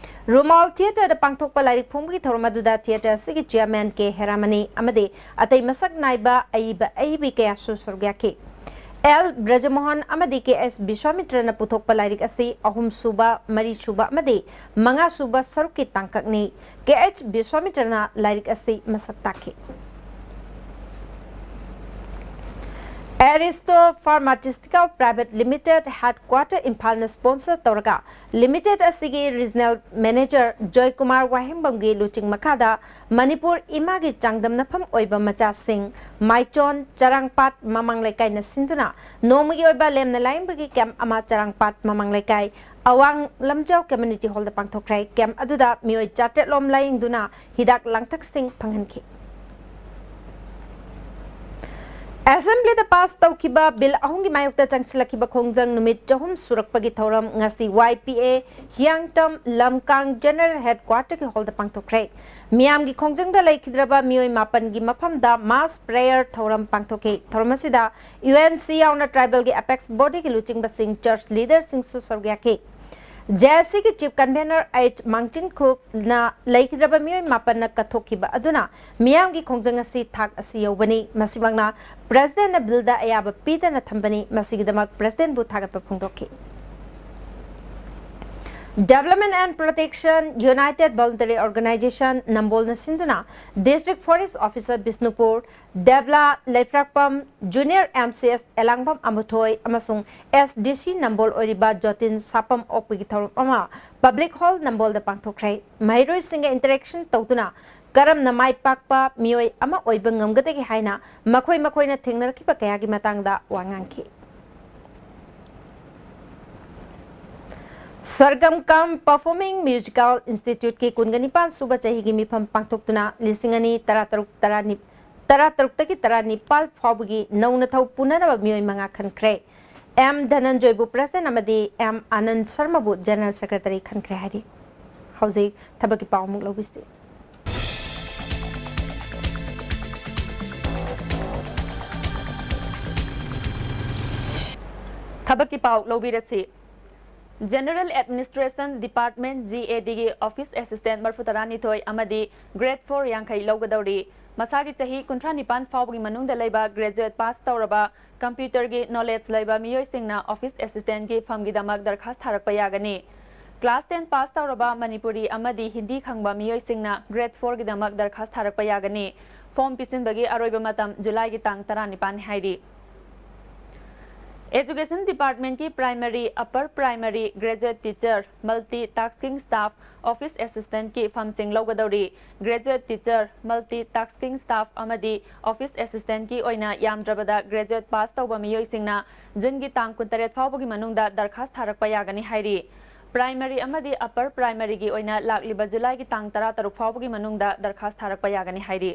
ꯔꯨꯃꯥꯜ ꯊꯤꯌꯦꯇꯔꯗ ꯄꯥꯡꯊꯣꯛꯄ ꯂꯥꯏꯔꯤꯛ ꯐꯣꯡꯕꯒꯤ ꯊꯧꯔꯝ ꯑꯗꯨꯗ ꯊꯤꯌꯦꯇꯔ ꯑꯁꯤꯒꯤ ꯆꯤꯌꯥꯔꯃꯦꯟ ꯀꯦ ꯍꯦꯔꯥꯃꯅꯤ ꯑꯃꯗꯤ ꯑꯇꯩ ꯃꯁꯛ ꯅꯥꯏꯕ ꯑꯏꯕ ꯑꯏꯕꯤ ꯀꯌꯥꯁꯨ ꯁꯔꯨꯛ ꯌꯥꯈꯤ꯫ ꯑꯦꯜ ꯕ꯭ꯔꯖꯃꯣꯍꯟ ꯑꯃꯗꯤ ꯀꯦ ꯑꯦꯁ ꯕꯤꯁ꯭ꯋꯥꯃꯤꯇ꯭ꯔꯅ ꯄꯨꯊꯣꯛꯄ ꯂꯥꯏꯔꯤꯛ ꯑꯁꯤ ꯑꯍꯨꯝꯁꯨꯕ, ꯃꯔꯤꯁꯨꯕ ꯑꯃꯗꯤ ꯃꯉꯥꯁꯨꯕ ꯁꯔꯨꯛꯀꯤ ꯇꯥꯡꯀꯛꯅꯤ꯫ ꯀꯦ ꯑꯦꯁ ꯕꯤꯁ꯭ꯋꯥꯃꯤꯇ꯭ꯔꯅ ꯂꯥꯏꯔꯤꯛ ꯑꯁꯤ ꯃꯁꯛ ꯇꯥꯛꯈꯤ꯫ Aristo pharmaceutical private limited headquarter ꯏꯝꯐꯥꯜꯅ ꯁ꯭ꯄꯣꯟꯁꯔ ꯇꯧꯔꯒ ꯂꯤꯃꯤꯇꯦꯗ ꯑꯁꯤꯒꯤ ꯔꯤꯖꯅꯦꯜ ꯃꯦꯅꯦꯖꯔ ꯖꯣꯏꯀꯨꯃꯥꯔ ꯋꯥꯍꯦꯡꯕꯝꯒꯤ ꯂꯨꯆꯤꯡ ꯃꯈꯥꯗ ꯃꯅꯤꯄꯨꯔ ꯏꯃꯥꯒꯤ ꯆꯥꯡꯗꯝꯅꯐꯝ ꯑꯣꯏꯕ ꯃꯆꯥꯁꯤꯡ ꯃꯥꯏꯆꯣꯟ ꯆꯔꯥꯡꯄꯥꯠ ꯃꯃꯥꯡ ꯂꯩꯀꯥꯏꯅ ꯁꯤꯟꯗꯨꯅ ꯅꯣꯡꯃꯒꯤ ꯑꯣꯏꯕ ꯂꯦꯝꯅ ꯂꯥꯏꯌꯦꯡꯕꯒꯤ ꯀꯦꯝꯞ ꯑꯃ ꯆꯔꯥꯡꯄꯥꯠ ꯃꯃꯥꯡ ꯂꯩꯀꯥꯏ ꯑꯋꯥꯡ ꯂꯝꯖꯥꯎ ꯀꯝꯃ꯭ꯌꯨꯅꯤꯇꯤ ꯍꯣꯜꯗ ꯄꯥꯡꯊꯣꯛꯈ꯭ꯔꯦ꯫ ꯀꯦꯝꯞ ꯑꯗꯨꯗ ꯃꯤꯑꯣꯏ ꯆꯥꯇ꯭ꯔꯦꯠ ꯂꯣꯝ ꯂꯥꯌꯦꯡꯗꯨꯅ ꯍꯤꯗꯥꯛ ꯂꯥꯡꯊꯛꯁꯤꯡ ꯐꯪꯍꯟꯈꯤ꯫ ꯑꯦꯁꯦꯝꯕ꯭ꯂꯤꯗ ꯄꯥꯁ ꯇꯧꯈꯤꯕ ꯕꯤꯜ ꯑꯍꯨꯝꯒꯤ ꯃꯥꯌꯣꯛꯇ ꯆꯪꯁꯤꯜꯂꯛꯈꯤꯕ ꯈꯣꯡꯖꯪ ꯅꯨꯃꯤꯠ ꯆꯍꯨꯝ ꯁꯨꯔꯛꯄꯒꯤ ꯊꯧꯔꯝ ꯉꯁꯤ ꯋꯥꯏ ꯄꯤ ꯑꯦ ꯍꯤꯌꯥꯡꯇꯝ ꯂꯝꯀꯥꯡ ꯖꯦꯅꯔꯦꯜ ꯍꯦꯗꯀ꯭ꯋꯥꯇꯔꯒꯤ ꯍꯣꯜꯗ ꯄꯥꯡꯊꯣꯛꯈ꯭ꯔꯦ꯫ ꯃꯤꯌꯥꯝꯒꯤ ꯈꯣꯡꯖꯪꯗ ꯂꯩꯈꯤꯗ꯭ꯔꯕ ꯃꯤꯑꯣꯏ ꯃꯥꯄꯟꯒꯤ ꯃꯐꯝꯗ ꯃꯥꯁ ꯄ꯭ꯔꯦꯌꯔ ꯊꯧꯔꯝ ꯄꯥꯡꯊꯣꯛꯈꯤ꯫ ꯊꯧꯔꯝ ꯑꯁꯤꯗ ꯌꯨ ꯑꯦꯟ ꯁꯤ ꯌꯥꯎꯅ ꯇ꯭ꯔꯥꯏꯕꯦꯜꯒꯤ ꯑꯦꯄꯦꯛꯁ ꯕꯣꯗꯤꯒꯤ ꯂꯨꯆꯤꯡꯕꯁꯤꯡ, ꯆꯔꯆ ꯂꯤꯗꯔꯁꯤꯡꯁꯨ ꯁꯔꯨꯛ ꯌꯥꯈꯤ꯫ ꯖꯦ ꯑꯦꯁ ꯁꯤꯒꯤ ꯆꯤꯐ ꯀꯟꯚꯦꯅꯔ ꯑꯩꯆ ꯃꯥꯡꯆꯤꯟꯈꯨꯞꯅ ꯂꯩꯈꯤꯗ꯭ꯔꯕ ꯃꯤꯑꯣꯏ ꯃꯥꯄꯟꯅ ꯀꯠꯊꯣꯛꯈꯤꯕ ꯑꯗꯨꯅ ꯃꯤꯌꯥꯝꯒꯤ ꯈꯣꯡꯖꯪ ꯑꯁꯤ ꯊꯥꯛ ꯑꯁꯤ ꯌꯧꯕꯅꯤ꯫ ꯃꯁꯤꯃꯛꯅ ꯄ꯭ꯔꯦꯁꯤꯗꯦꯟꯠꯅ ꯕꯤꯜꯗ ꯑꯌꯥꯕ ꯄꯤꯗꯅ ꯊꯝꯕꯅꯤ꯫ ꯃꯁꯤꯒꯤꯗꯃꯛ ꯄ꯭ꯔꯦꯁꯤꯗꯦꯟꯠꯕꯨ ꯊꯥꯒꯠꯄ ꯐꯣꯡꯗꯣꯛꯈꯤ꯫ Development and Protection United Voluntary Organization ꯅꯝꯕꯣꯜꯅ ꯁꯤꯟꯗꯨꯅ District Forest Officer Bishnupur, Debala Leiphrakpam, junior M C S ꯑꯦꯂꯥꯡꯕꯝ ꯑꯃꯨꯊꯣꯏ ꯑꯃꯁꯨꯡ ꯑꯦꯁ ꯗꯤ ꯁꯤ ꯅꯝꯕꯣꯜ ꯑꯣꯏꯔꯤꯕ ꯖꯣꯇꯤꯟ ꯁꯥꯄꯝ ꯑꯣꯛꯄꯒꯤ ꯊꯧꯔꯝ ꯑꯃ ꯄꯕ꯭ꯂꯤꯛ ꯍꯣꯜ ꯅꯝꯕꯣꯜꯗ ꯄꯥꯡꯊꯣꯛꯈ꯭ꯔꯦ꯫ ꯃꯍꯩꯔꯣꯏꯁꯤꯡꯒ ꯏꯟꯇꯔꯦꯛꯁꯟ ꯇꯧꯗꯨꯅ ꯀꯔꯝꯅ ꯃꯥꯏ ꯄꯥꯛꯄ ꯃꯤꯑꯣꯏ ꯑꯃ ꯑꯣꯏꯕ ꯉꯝꯒꯗꯒꯦ ꯍꯥꯏꯅ ꯃꯈꯣꯏ ꯃꯈꯣꯏꯅ ꯊꯦꯡꯅꯔꯛꯈꯤꯕ ꯀꯌꯥꯒꯤ ꯃꯇꯥꯡꯗ ꯋꯥ ꯉꯥꯡꯈꯤ꯫ ꯁꯔꯒꯝ ꯀꯝ ꯄꯔꯐꯣꯔꯃꯤꯡ ꯃ꯭ꯌꯨꯖꯤꯀꯦꯜ ꯏꯟꯁꯇꯤꯇ꯭ꯌꯨꯠꯀꯤ ꯀꯨꯟꯒ ꯅꯤꯄꯥꯟ ꯁꯨꯕ ꯆꯍꯤꯒꯤ ꯃꯤꯐꯝ ꯄꯥꯡꯊꯣꯛꯇꯨꯅ ꯂꯤꯁꯤꯡ ꯑꯅꯤ ꯇꯔꯥꯇꯔꯨꯛ, ꯇꯔꯥꯅꯤꯄꯥꯜ, ꯇꯔꯥꯇꯔꯨꯛꯇꯒꯤ ꯇꯔꯥꯅꯤꯄꯥꯜ ꯐꯥꯎꯕꯒꯤ ꯅꯧꯅ ꯊꯧ ꯄꯨꯅꯅꯕ ꯃꯤꯑꯣꯏ ꯃꯉꯥ ꯈꯟꯈ꯭ꯔꯦ꯫ ꯑꯦꯝ ꯙꯅꯟꯖꯣꯏꯕꯨ ꯄ꯭ꯔꯦꯁꯤꯗꯦꯟꯠ ꯑꯃꯗꯤ ꯑꯦꯝ ꯑꯥꯅꯟꯗ ꯁꯔꯃꯕꯨ ꯖꯦꯅꯔꯦꯜ ꯁꯦꯀ꯭ꯔꯦꯇꯔꯤ ꯈꯟꯈ꯭ꯔꯦ ꯍꯥꯏꯔꯤ꯫ ꯍꯧꯖꯤꯛ ꯊꯕꯛꯀꯤ ꯄꯥꯎ ꯑꯃꯨꯛ ꯂꯧꯕꯤꯁꯤ꯫ ꯊꯕꯛꯀꯤ ꯄꯥꯎ ꯂꯧꯕꯤꯔꯁꯤ꯫ General Administration Department, G A D ꯒꯤ Office Assistant ꯃꯔꯤꯐꯨ ꯇꯔꯥꯅꯤꯊꯣꯏ ꯑꯃꯗꯤ Grade four ꯌꯥꯡꯈꯩ ꯂꯧꯒꯗꯧꯔꯤ꯫ ꯃꯁꯥꯒꯤ ꯆꯍꯤ ꯀꯨꯟꯊ꯭ꯔꯥ ꯅꯤꯄꯥꯟ ꯐꯥꯎꯕꯒꯤ ꯃꯅꯨꯡꯗ ꯂꯩꯕ graduate pass ꯇꯧꯔꯕ computer ꯒꯤ knowledge ꯂꯩꯕ ꯃꯤꯑꯣꯏꯁꯤꯡꯅ office assistant ꯀꯤ ꯐꯝꯒꯤꯗꯃꯛ ꯗꯔꯈꯥꯁ ꯊꯥꯔꯛꯄ ꯌꯥꯒꯅꯤ꯫ Class ten pass ꯇꯧꯔꯕ ꯃꯅꯤꯄꯨꯔꯤ ꯑꯃꯗꯤ ꯍꯤꯟꯗꯤ ꯈꯪꯕ ꯃꯤꯑꯣꯏꯁꯤꯡꯅ Grade four ꯒꯤꯗꯃꯛ ꯗꯔꯈꯥꯁ ꯊꯥꯔꯛꯄ ꯌꯥꯒꯅꯤ꯫ Form ꯄꯤꯁꯤꯟꯕꯒꯤ ꯑꯔꯣꯏꯕ ꯃꯇꯝ July ꯒꯤ ꯇꯥꯡ ꯇꯔꯥꯅꯤꯄꯥꯟ ꯍꯥꯏꯔꯤ꯫ Education Department ꯀꯤ Primary, Upper Primary, Graduate Teacher, Multi Tasking Staff, Office Assistant ꯀꯤ ꯐꯝꯁꯤꯡ ꯂꯧꯒꯗꯧꯔꯤ꯫ Graduate Teacher, Multi Tasking Staff ꯑꯃꯗꯤ Office Assistant ꯀꯤ ꯑꯣꯏꯅ ꯌꯥꯝꯗ꯭ꯔꯕꯗ graduate pass ꯇꯧꯕ ꯃꯤꯑꯣꯏꯁꯤꯡꯅ June ꯒꯤ ꯇꯥꯡ ꯀꯨꯟꯇꯔꯦꯠ ꯐꯥꯎꯕꯒꯤ ꯃꯅꯨꯡꯗ ꯗꯔꯈꯥꯁ ꯊꯥꯔꯛꯄ ꯌꯥꯒꯅꯤ ꯍꯥꯏꯔꯤ꯫ Primary ꯑꯃꯗꯤ Upper Primary ꯒꯤ ꯑꯣꯏꯅ ꯂꯥꯛꯂꯤꯕ July ꯒꯤ ꯇꯥꯡ ꯇꯔꯥꯇꯔꯨꯛ ꯐꯥꯎꯕꯒꯤ ꯃꯅꯨꯡꯗ ꯗꯔꯈꯥꯁ ꯊꯥꯔꯛꯄ ꯌꯥꯒꯅꯤ ꯍꯥꯏꯔꯤ꯫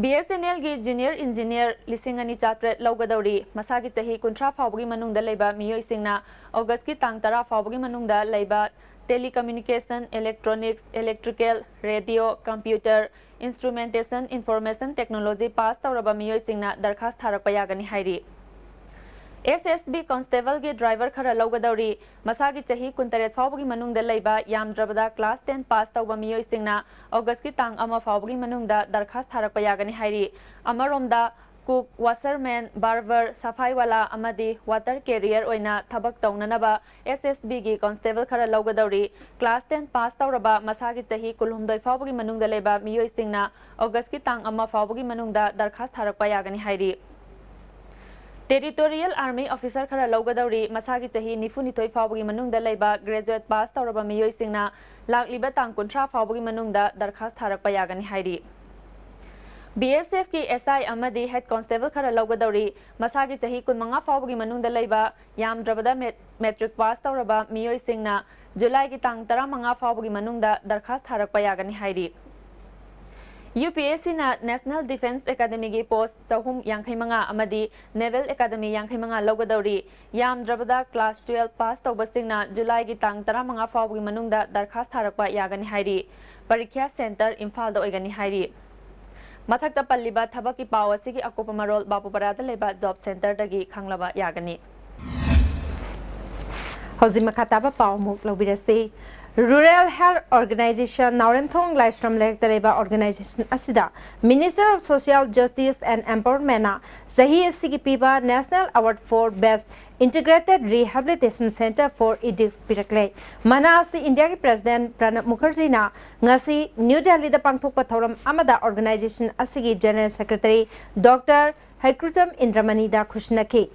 B S N L ꯒꯤ Junior Engineer ꯂꯤꯁꯤꯡ ꯑꯅꯤ ꯆꯥꯇ꯭ꯔꯦꯠ ꯂꯧꯒꯗꯧꯔꯤ꯫ ꯃꯁꯥꯒꯤ ꯆꯍꯤ ꯀꯨꯟꯊ꯭ꯔꯥ ꯐꯥꯎꯕꯒꯤ ꯃꯅꯨꯡꯗ ꯂꯩꯕ ꯃꯤꯑꯣꯏꯁꯤꯡꯅ August ꯀꯤ ꯇꯥꯡ ꯇꯔꯥ ꯐꯥꯎꯕꯒꯤ ꯃꯅꯨꯡꯗ ꯂꯩꯕ Telecommunication, Electronics, Electrical, Radio, Computer, Instrumentation, Information Technology pass ꯇꯧꯔꯕ ꯃꯤꯑꯣꯏꯁꯤꯡꯅ ꯗꯔꯈꯥꯁ ꯊꯥꯔꯛꯄ ꯌꯥꯒꯅꯤ ꯍꯥꯏꯔꯤ꯫ S S B Constable ꯒꯤ driver ꯈꯔ ꯂꯧꯒꯗꯧꯔꯤ꯫ ꯃꯁꯥꯒꯤ ꯆꯍꯤ ꯀꯨꯟꯇꯔꯦꯠ ꯐꯥꯎꯕꯒꯤ ꯃꯅꯨꯡꯗ ꯂꯩꯕ, ꯌꯥꯝꯗ꯭ꯔꯕꯗ class ten pass ꯇꯧꯕ ꯃꯤꯑꯣꯏꯁꯤꯡꯅ August ꯀꯤ ꯇꯥꯡ ꯑꯃ ꯐꯥꯎꯕꯒꯤ ꯃꯅꯨꯡꯗ ꯗꯔꯈꯥꯁ ꯊꯥꯔꯛꯄ ꯌꯥꯒꯅꯤ ꯍꯥꯏꯔꯤ꯫ ꯑꯃꯔꯣꯝꯗ, cook, washerman, barber, ꯁꯐꯥꯏꯋꯥꯂꯥ ꯑꯃꯗꯤ water carrier ꯑꯣꯏꯅ ꯊꯕꯛ ꯇꯧꯅꯅꯕ S S B ꯒꯤ constable ꯈꯔ ꯂꯧꯒꯗꯧꯔꯤ꯫ Class ten pass ꯇꯧꯔꯕ, ꯃꯁꯥꯒꯤ ꯆꯍꯤ ꯀꯨꯟꯍꯨꯝꯗꯣꯏ ꯐꯥꯎꯕꯒꯤ ꯃꯅꯨꯡꯗ ꯂꯩꯕ ꯃꯤꯑꯣꯏꯁꯤꯡꯅ August ꯀꯤ ꯇꯥꯡ ꯑꯃ ꯐꯥꯎꯕꯒꯤ ꯃꯅꯨꯡꯗ ꯗꯔꯈꯥꯁ ꯊꯥꯔꯛꯄ ꯌꯥꯒꯅꯤ ꯍꯥꯏꯔꯤ꯫ Territorial Army Officer ꯈꯔ ꯂꯧꯒꯗꯧꯔꯤ꯫ ꯃꯁꯥꯒꯤ ꯆꯍꯤ ꯅꯤꯐꯨꯅꯤꯊꯣꯏ ꯐꯥꯎꯕꯒꯤ ꯃꯅꯨꯡꯗ ꯂꯩꯕ, graduate pass ꯇꯧꯔꯕ ꯃꯤꯑꯣꯏꯁꯤꯡꯅ ꯂꯥꯛꯂꯤꯕ ꯇꯥꯡ ꯀꯨꯟꯊ꯭ꯔꯥ ꯐꯥꯎꯕꯒꯤ ꯃꯅꯨꯡꯗ ꯗꯔꯈꯥꯁ ꯊꯥꯔꯛꯄ ꯌꯥꯒꯅꯤ ꯍꯥꯏꯔꯤ꯫ B S F ꯀꯤ S I ꯑꯃꯗꯤ head constable ꯈꯔ ꯂꯧꯒꯗꯧꯔꯤ꯫ ꯃꯁꯥꯒꯤ ꯆꯍꯤ ꯀꯨꯟꯃꯉꯥ ꯐꯥꯎꯕꯒꯤ ꯃꯅꯨꯡꯗ ꯂꯩꯕ, ꯌꯥꯝꯗ꯭ꯔꯕꯗ ꯃꯦꯠ-, matric pass ꯇꯧꯔꯕ ꯃꯤꯑꯣꯏꯁꯤꯡꯅ July ꯒꯤ ꯇꯥꯡ ꯇꯔꯥꯃꯉꯥ ꯐꯥꯎꯕꯒꯤ ꯃꯅꯨꯡꯗ ꯗꯔꯈꯥꯁ ꯊꯥꯔꯛꯄ ꯌꯥꯒꯅꯤ ꯍꯥꯏꯔꯤ꯫ UPSCꯅ National Defence Academyꯒꯤ post ꯆꯍꯨꯝ ꯌꯥꯡꯈꯩ ꯃꯉꯥ ꯑꯃꯗꯤ Naval Academy ꯌꯥꯡꯈꯩ ꯃꯉꯥ ꯂꯧꯒꯗꯧꯔꯤ꯫ ꯌꯥꯝꯗ꯭ꯔꯕꯗ class twelve pass ꯇꯧꯕꯁꯤꯡꯅ Julyꯒꯤ ꯇꯥꯡ ꯇꯔꯥꯃꯉꯥ ꯐꯥꯎꯕꯒꯤ ꯃꯅꯨꯡꯗ ꯗꯔꯈꯥꯁ ꯊꯥꯔꯛꯄ ꯌꯥꯒꯅꯤ ꯍꯥꯏꯔꯤ꯫ ꯄꯔꯤꯈ꯭ꯌꯥ centre ꯏꯝꯐꯥꯜꯗ ꯑꯣꯏꯒꯅꯤ ꯍꯥꯏꯔꯤ꯫ ꯃꯊꯛꯇ ꯄꯜꯂꯤꯕ ꯊꯕꯛꯀꯤ ꯄꯥꯎ ꯑꯁꯤꯒꯤ ꯑꯀꯨꯞꯄ ꯃꯔꯣꯜ ꯕꯥꯕꯨꯄꯥꯔꯥꯗ ꯂꯩꯕ job centreꯗꯒꯤ ꯈꯪꯂꯕ ꯌꯥꯒꯅꯤ꯫ ꯍꯧꯖꯤꯛ ꯃꯈꯥ ꯇꯥꯕ ꯄꯥꯎ ꯑꯃꯨꯛ ꯂꯧꯕꯤꯔꯁꯤ꯫ Rural Health Organization ꯅꯥꯎꯔꯦꯝꯊꯣꯡ ꯂꯥꯏꯁ꯭ꯔꯝ ꯂꯩꯔꯛꯇ ꯂꯩꯕ organization ꯑꯁꯤꯗ Minister of Social Justice and Empowermentꯅ ꯆꯍꯤ ꯑꯁꯤꯒꯤ ꯄꯤꯕ National Award for Best Integrated Rehabilitation Centre for Addicts ꯄꯤꯔꯛꯂꯦ꯫ ꯃꯅꯥ ꯑꯁꯤ ꯏꯟꯗꯤꯌꯥꯒꯤ President ꯄ꯭ꯔꯅꯕ ꯃꯨꯈꯔꯖꯤꯅ ꯉꯁꯤ ꯅ꯭ꯌꯨ ꯗꯦꯜꯂꯤꯗ ꯄꯥꯡꯊꯣꯛꯄ ꯊꯧꯔꯝ ꯑꯃꯗ organization ꯑꯁꯤꯒꯤ General Secretary Doctor ꯍꯩꯀ꯭ꯔꯨꯖꯝ ꯏꯟꯗ꯭ꯔꯃꯅꯤꯗ ꯈꯨꯠꯁꯤꯟꯅꯈꯤ꯫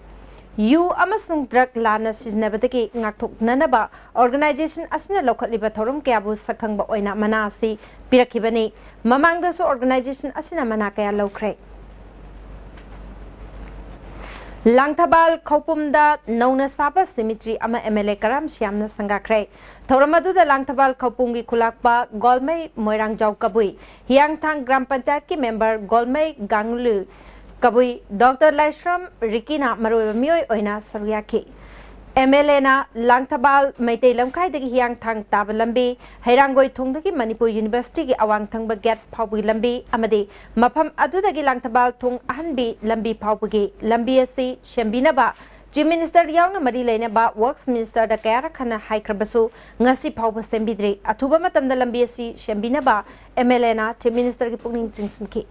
ꯌꯨ ꯑꯃꯁꯨꯡ drug ꯂꯥꯟꯅ ꯁꯤꯖꯤꯟꯅꯕꯗꯒꯤ ꯉꯥꯛꯊꯣꯛꯅꯅꯕ organization ꯑꯁꯤꯅ ꯂꯧꯈꯠꯂꯤꯕ ꯊꯧꯔꯝ ꯀꯌꯥꯕꯨ ꯁꯛꯈꯪꯕ ꯑꯣꯏꯅ ꯃꯅꯥ ꯑꯁꯤ ꯄꯤꯔꯛꯈꯤꯕꯅꯤ꯫ ꯃꯃꯥꯡꯗꯁꯨ organization ꯑꯁꯤꯅ ꯃꯅꯥ ꯀꯌꯥ ꯂꯧꯈ꯭ꯔꯦ꯫ ꯂꯥꯡꯊꯕꯥꯜ ꯈꯧꯄꯨꯝꯗ ꯅꯧꯅ ꯁꯥꯕ cemetery ꯑꯃ MLA ꯀꯔꯥꯝ ꯁ꯭ꯌꯥꯝꯅ ꯁꯪꯒꯥꯈ꯭ꯔꯦ꯫ ꯊꯧꯔꯝ ꯑꯗꯨꯗ ꯂꯥꯡꯊꯕꯥꯜ ꯈꯧꯄꯨꯝꯒꯤ ꯈꯨꯂꯥꯛꯄ ꯒꯣꯜꯃꯩ ꯃꯣꯏꯔꯥꯡꯖꯥꯎ ꯀꯕꯨꯏ, ꯍꯤꯌꯥꯡꯊꯥꯡ ꯒ꯭ꯔꯥꯝ ꯄꯟꯆꯥꯌꯠꯀꯤ member ꯒꯣꯜꯃꯩ ꯒꯥꯡꯂꯨ ꯀꯕꯨꯏ, Doctor ꯂꯥꯏꯁ꯭ꯔꯝ ꯔꯤꯀꯤꯅ ꯃꯔꯨꯑꯣꯏꯕ ꯃꯤꯑꯣꯏ ꯑꯣꯏꯅ ꯁꯔꯨꯛ ꯌꯥꯈꯤ꯫ MLAꯅ ꯂꯥꯡꯊꯕꯥꯜ ꯃꯩꯇꯩ ꯂꯝꯈꯥꯏꯗꯒꯤ ꯍꯤꯌꯥꯡꯊꯥꯡ ꯇꯥꯕ ꯂꯝꯕꯤ, ꯍꯩꯔꯥꯡꯒꯣꯏ ꯊꯣꯡꯗꯒꯤ ꯃꯅꯤꯄꯨꯔ Universityꯒꯤ ꯑꯋꯥꯡ ꯊꯪꯕ gate ꯐꯥꯎꯕꯒꯤ ꯂꯝꯕꯤ ꯑꯃꯗꯤ ꯃꯐꯝ ꯑꯗꯨꯗꯒꯤ ꯂꯥꯡꯊꯕꯥꯜ ꯊꯣꯡ ꯑꯍꯟꯕꯤ ꯂꯝꯕꯤ ꯐꯥꯎꯕꯒꯤ ꯂꯝꯕꯤ ꯑꯁꯤ ꯁꯦꯝꯕꯤꯅꯕ Chief Minister ꯌꯥꯎꯅ ꯃꯔꯤ ꯂꯩꯅꯕ Works Ministerꯗ ꯀꯌꯥꯔꯛ ꯍꯟꯅ ꯍꯥꯏꯈ꯭ꯔꯕꯁꯨ ꯉꯁꯤ ꯐꯥꯎꯕ ꯁꯦꯝꯕꯤꯗ꯭ꯔꯤ꯫ ꯑꯊꯨꯕ ꯃꯇꯝꯗ ꯂꯝꯕꯤ ꯑꯁꯤ ꯁꯦꯝꯕꯤꯅꯕ MLAꯅ Chief Ministerꯒꯤ ꯄꯨꯛꯅꯤꯡ ꯆꯤꯡꯁꯤꯟꯈꯤ꯫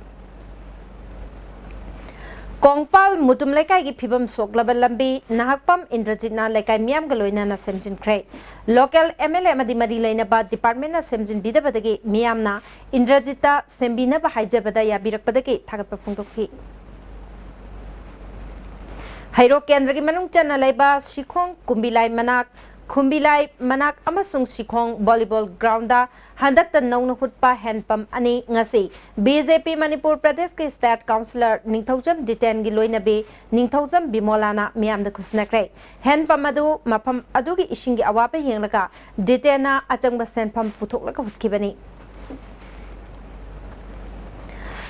ꯀꯣꯡꯄꯥꯜ ꯃꯨꯇꯨꯝ ꯂꯩꯀꯥꯏꯒꯤ ꯐꯤꯕꯝ ꯁꯣꯛꯂꯕ ꯂꯝꯕꯤ ꯅꯍꯥꯛꯄꯝ ꯏꯟꯗ꯭ꯔꯖꯤꯠꯅ ꯂꯩꯀꯥꯏ ꯃꯤꯌꯥꯝꯒ ꯂꯣꯏꯅꯅ ꯁꯦꯝꯖꯤꯟꯈ꯭ꯔꯦ꯫ Local MLA ꯑꯃꯗꯤ ꯃꯔꯤ ꯂꯩꯅꯕ departmentꯅ ꯁꯦꯝꯖꯤꯟꯕꯤꯗꯕꯗꯒꯤ ꯃꯤꯌꯥꯝꯅ ꯏꯟꯗ꯭ꯔꯖꯤꯠꯇ ꯁꯦꯝꯕꯤꯅꯕ ꯍꯥꯏꯖꯕꯗ ꯌꯥꯕꯤꯔꯛꯄꯗꯒꯤ ꯊꯥꯒꯠꯄ ꯐꯣꯡꯗꯣꯛꯈꯤ꯫ ꯍꯩꯔꯣꯛ ꯀꯦꯟꯗ꯭ꯔꯒꯤ ꯃꯅꯨꯡ ꯆꯟꯅ ꯂꯩꯕ ꯁꯤꯈꯣꯡ ꯀꯨꯝꯕꯤꯂꯥꯏ ꯃꯅꯥꯛ, ꯈꯨꯝꯕꯤꯂꯥꯏ ꯃꯅꯥꯛ ꯑꯃꯁꯨꯡ ꯁꯤꯈꯣꯡ volleyball groundꯗ ꯍꯟꯗꯛꯇ ꯅꯧꯅ ꯍꯨꯠꯄ hand pump ꯑꯅꯤ ꯉꯁꯤ BJP ꯃꯅꯤꯄꯨꯔ ꯄ꯭ꯔꯗꯦꯁꯀꯤ state councillor ꯅꯤꯡꯊꯧꯖꯝ ꯖꯤꯇꯦꯟꯒꯤ ꯂꯣꯏꯅꯕꯤ ꯅꯤꯡꯊꯧꯖꯝ ꯕꯤꯃꯣꯂꯥꯅ ꯃꯤꯌꯥꯝꯗ ꯈꯨꯠꯁꯤꯟꯅꯈ꯭ꯔꯦ꯫ Hand pump ꯑꯗꯨ ꯃꯐꯝ ꯑꯗꯨꯒꯤ ꯏꯁꯤꯡꯒꯤ ꯑꯋꯥꯕ ꯌꯦꯡꯂꯒ ꯖꯤꯇꯦꯟꯅ ꯑꯆꯪꯕ ꯁꯦꯟꯐꯝ ꯄꯨꯊꯣꯛꯂꯒ ꯍꯨꯠꯈꯤꯕꯅꯤ꯫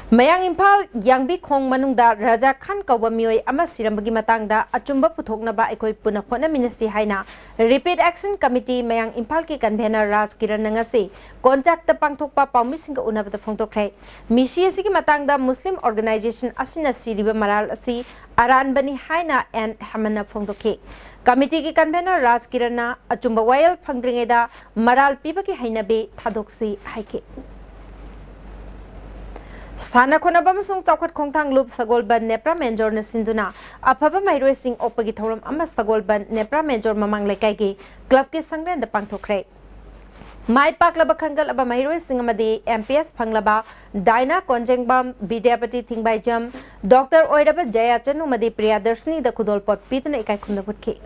ꯃꯌꯥꯡ ꯏꯝꯐꯥꯜ ꯌꯥꯡꯕꯤꯈꯣꯡ ꯃꯅꯨꯡꯗ ꯔꯖꯥ ꯈꯥꯟ ꯀꯧꯕ ꯃꯤꯑꯣꯏ ꯑꯃ ꯁꯤꯔꯝꯕꯒꯤ ꯃꯇꯥꯡꯗ ꯑꯆꯨꯝꯕ ꯄꯨꯊꯣꯛꯅꯕ ꯑꯩꯈꯣꯏ ꯄꯨꯟꯅ ꯍꯣꯠꯅꯃꯤꯟꯅꯁꯤ ꯍꯥꯏꯅ Repeat Action Committee ꯃꯌꯥꯡ ꯏꯝꯐꯥꯜꯒꯤ convener ꯔꯥꯖ ꯀꯤꯔꯟꯅ ꯉꯁꯤ ꯀꯣꯟꯆꯥꯛꯇ ꯄꯥꯡꯊꯣꯛꯄ ꯄꯥꯎꯃꯤꯁꯤꯡꯒ ꯎꯅꯕꯗ ꯐꯣꯡꯗꯣꯛꯈ꯭ꯔꯦ꯫ ꯃꯤꯁꯤ ꯑꯁꯤꯒꯤ ꯃꯇꯥꯡꯗ ꯃꯨꯁꯂꯤꯝ organization ꯑꯁꯤꯅ ꯁꯤꯔꯤꯕ ꯃꯔꯥꯜ ꯑꯁꯤ ꯑꯔꯥꯟꯕꯅꯤ ꯍꯥꯏꯅ ꯑꯦꯟ ꯍꯦꯃꯟꯅ ꯐꯣꯡꯗꯣꯛꯈꯤ꯫ Committeeꯒꯤ convener ꯔꯥꯖ ꯀꯤꯔꯟꯅ ꯑꯆꯨꯝꯕ ꯋꯥꯌꯦꯜ ꯐꯪꯗ꯭ꯔꯤꯉꯩꯗ ꯃꯔꯥꯜ ꯄꯤꯕꯒꯤ ꯍꯩꯅꯕꯤ ꯊꯥꯗꯣꯛꯁꯤ ꯍꯥꯏꯈꯤ꯫ ꯁꯥꯟꯅ ꯈꯣꯠꯅꯕ ꯑꯃꯁꯨꯡ ꯆꯥꯎꯈꯠ ꯈꯣꯡꯊꯥꯡ ꯂꯨꯞ ꯁꯒꯣꯜꯕꯟ ꯅꯦꯄ꯭ꯔꯥ ꯃꯦꯟꯖꯣꯔꯅ ꯁꯤꯟꯗꯨꯅ ꯑꯐꯕ ꯃꯍꯩꯔꯣꯏꯁꯤꯡ ꯑꯣꯛꯄꯒꯤ ꯊꯧꯔꯝ ꯑꯃ ꯁꯒꯣꯜꯕꯟ ꯅꯦꯄ꯭ꯔꯥ ꯃꯦꯟꯖꯣꯔ ꯃꯃꯥꯡ ꯂꯩꯀꯥꯏꯒꯤ clubꯀꯤ ꯁꯪꯂꯦꯟꯗ ꯄꯥꯡꯊꯣꯛꯈ꯭ꯔꯦ꯫ ꯃꯥꯏ ꯄꯥꯛꯂꯕ ꯈꯟꯒꯠꯂꯕ ꯃꯍꯩꯔꯣꯏꯁꯤꯡ ꯑꯃꯗꯤ M P S ꯐꯪꯂꯕ ꯗꯥꯏꯅꯥ ꯀꯣꯟꯖꯦꯡꯕꯝ, ꯕꯤꯗ꯭ꯌꯥꯄꯇꯤ ꯊꯤꯡꯕꯥꯏꯖꯝ, doctor ꯑꯣꯏꯔꯕ ꯖꯌꯥ ꯆꯅꯨ ꯑꯃꯗꯤ ꯄ꯭ꯔꯤꯌꯥꯗꯔꯁꯤꯅꯤꯗ ꯈꯨꯗꯣꯜꯄꯣꯠ ꯄꯤꯗꯨꯅ ꯏꯀꯥꯏ ꯈꯨꯝꯅꯕ ꯎꯠꯈꯤ꯫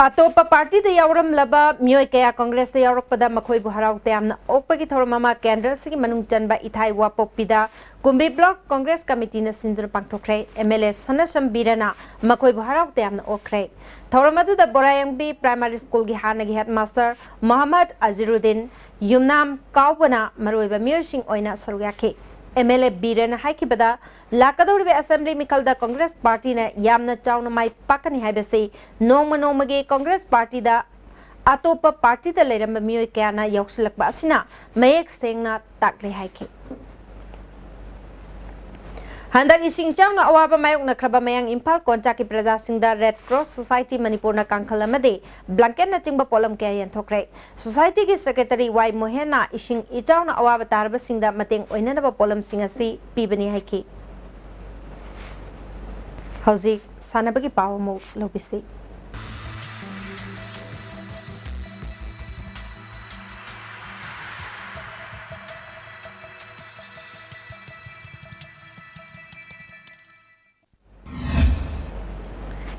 ꯑꯇꯣꯞꯄ partyꯗ ꯌꯥꯎꯔꯝꯂꯕ ꯃꯤꯑꯣꯏ ꯀꯌꯥ Congressꯇ ꯌꯥꯎꯔꯛꯄꯗ ꯃꯈꯣꯏꯕꯨ ꯍꯔꯥꯎ ꯇꯌꯥꯝꯅ ꯑꯣꯛꯄꯒꯤ ꯊꯧꯔꯝ ꯑꯃ ꯀꯦꯟꯗ꯭ꯔ ꯑꯁꯤꯒꯤ ꯃꯅꯨꯡ ꯆꯟꯕ ꯏꯊꯥꯏ ꯋꯥꯄꯣꯛꯄꯤꯗ ꯀꯨꯝꯕꯤ Block Congress Committeeꯅ ꯁꯤꯟꯗꯨꯅ ꯄꯥꯡꯊꯣꯛꯈ꯭ꯔꯦ꯫ M L A ꯁꯅꯥꯁꯝ ꯕꯤꯔꯦꯟꯅ ꯃꯈꯣꯏꯕꯨ ꯍꯔꯥꯎ ꯇꯌꯥꯝꯅ ꯑꯣꯛꯈ꯭ꯔꯦ꯫ ꯊꯧꯔꯝ ꯑꯗꯨꯗ ꯕꯣꯔꯥꯌꯥꯡꯕꯤ Primary Schoolꯒꯤ ꯍꯥꯟꯅꯒꯤ headmaster ꯃꯣꯍꯝꯃꯗ ꯑꯖꯤꯔꯨꯗꯤꯟ, ꯌꯨꯝꯅꯥꯝ ꯀꯥꯎꯕꯅ ꯃꯔꯨꯑꯣꯏꯕ ꯃꯤꯑꯣꯏꯁꯤꯡ ꯑꯣꯏꯅ ꯁꯔꯨꯛ ꯌꯥꯈꯤ꯫ M L A ꯕꯤꯔꯦꯟꯅ ꯍꯥꯏꯈꯤꯕꯗ, ꯂꯥꯛꯀꯗꯧꯔꯤꯕ assembly ꯃꯤꯈꯜꯗ Congress partyꯅ ꯌꯥꯝꯅ ꯆꯥꯎꯅ ꯃꯥꯏ ꯄꯥꯛꯀꯅꯤ ꯍꯥꯏꯕꯁꯤ ꯅꯣꯡꯃ ꯅꯣꯡꯃꯒꯤ Congress partyꯗ ꯑꯇꯣꯞꯄ partyꯗ ꯂꯩꯔꯝꯕ ꯃꯤꯑꯣꯏ ꯀꯌꯥꯅ ꯌꯥꯎꯁꯤꯜꯂꯛꯄ ꯑꯁꯤꯅ ꯃꯌꯦꯛ ꯁꯦꯡꯅ ꯇꯥꯛꯂꯦ ꯍꯥꯏꯈꯤ꯫ ꯍꯟꯗꯛ ꯏꯁꯤꯡ ꯏꯆꯥꯎꯅ ꯑꯋꯥꯕ ꯃꯥꯌꯣꯛꯅꯈ꯭ꯔꯕ ꯃꯌꯥꯡ ꯏꯝꯐꯥꯜ ꯀꯣꯟꯆꯥꯛꯀꯤ ꯄ꯭ꯔꯖꯥꯁꯤꯡꯗ Red Cross Society ꯃꯅꯤꯄꯨꯔꯅ ꯀꯥꯡꯈꯜ ꯑꯃꯗꯤ blanketꯅꯆꯤꯡꯕ ꯄꯣꯠꯂꯝ ꯀꯌꯥ ꯌꯦꯟꯊꯣꯛꯈ꯭ꯔꯦ꯫ Societyꯒꯤ secretary ꯋꯥꯏ ꯃꯣꯍꯦꯟꯅ ꯏꯁꯤꯡ ꯏꯆꯥꯎꯅ ꯑꯋꯥꯕ ꯇꯥꯔꯕꯁꯤꯡꯗ ꯃꯇꯦꯡ ꯑꯣꯏꯅꯅꯕ ꯄꯣꯠꯂꯝꯁꯤꯡ ꯑꯁꯤ ꯄꯤꯕꯅꯤ ꯍꯥꯏꯈꯤ꯫ ꯍꯧꯖꯤꯛ ꯁꯥꯟꯅꯕꯒꯤ ꯄꯥꯎ ꯑꯃꯨꯛ ꯂꯧꯕꯤꯁꯤ꯫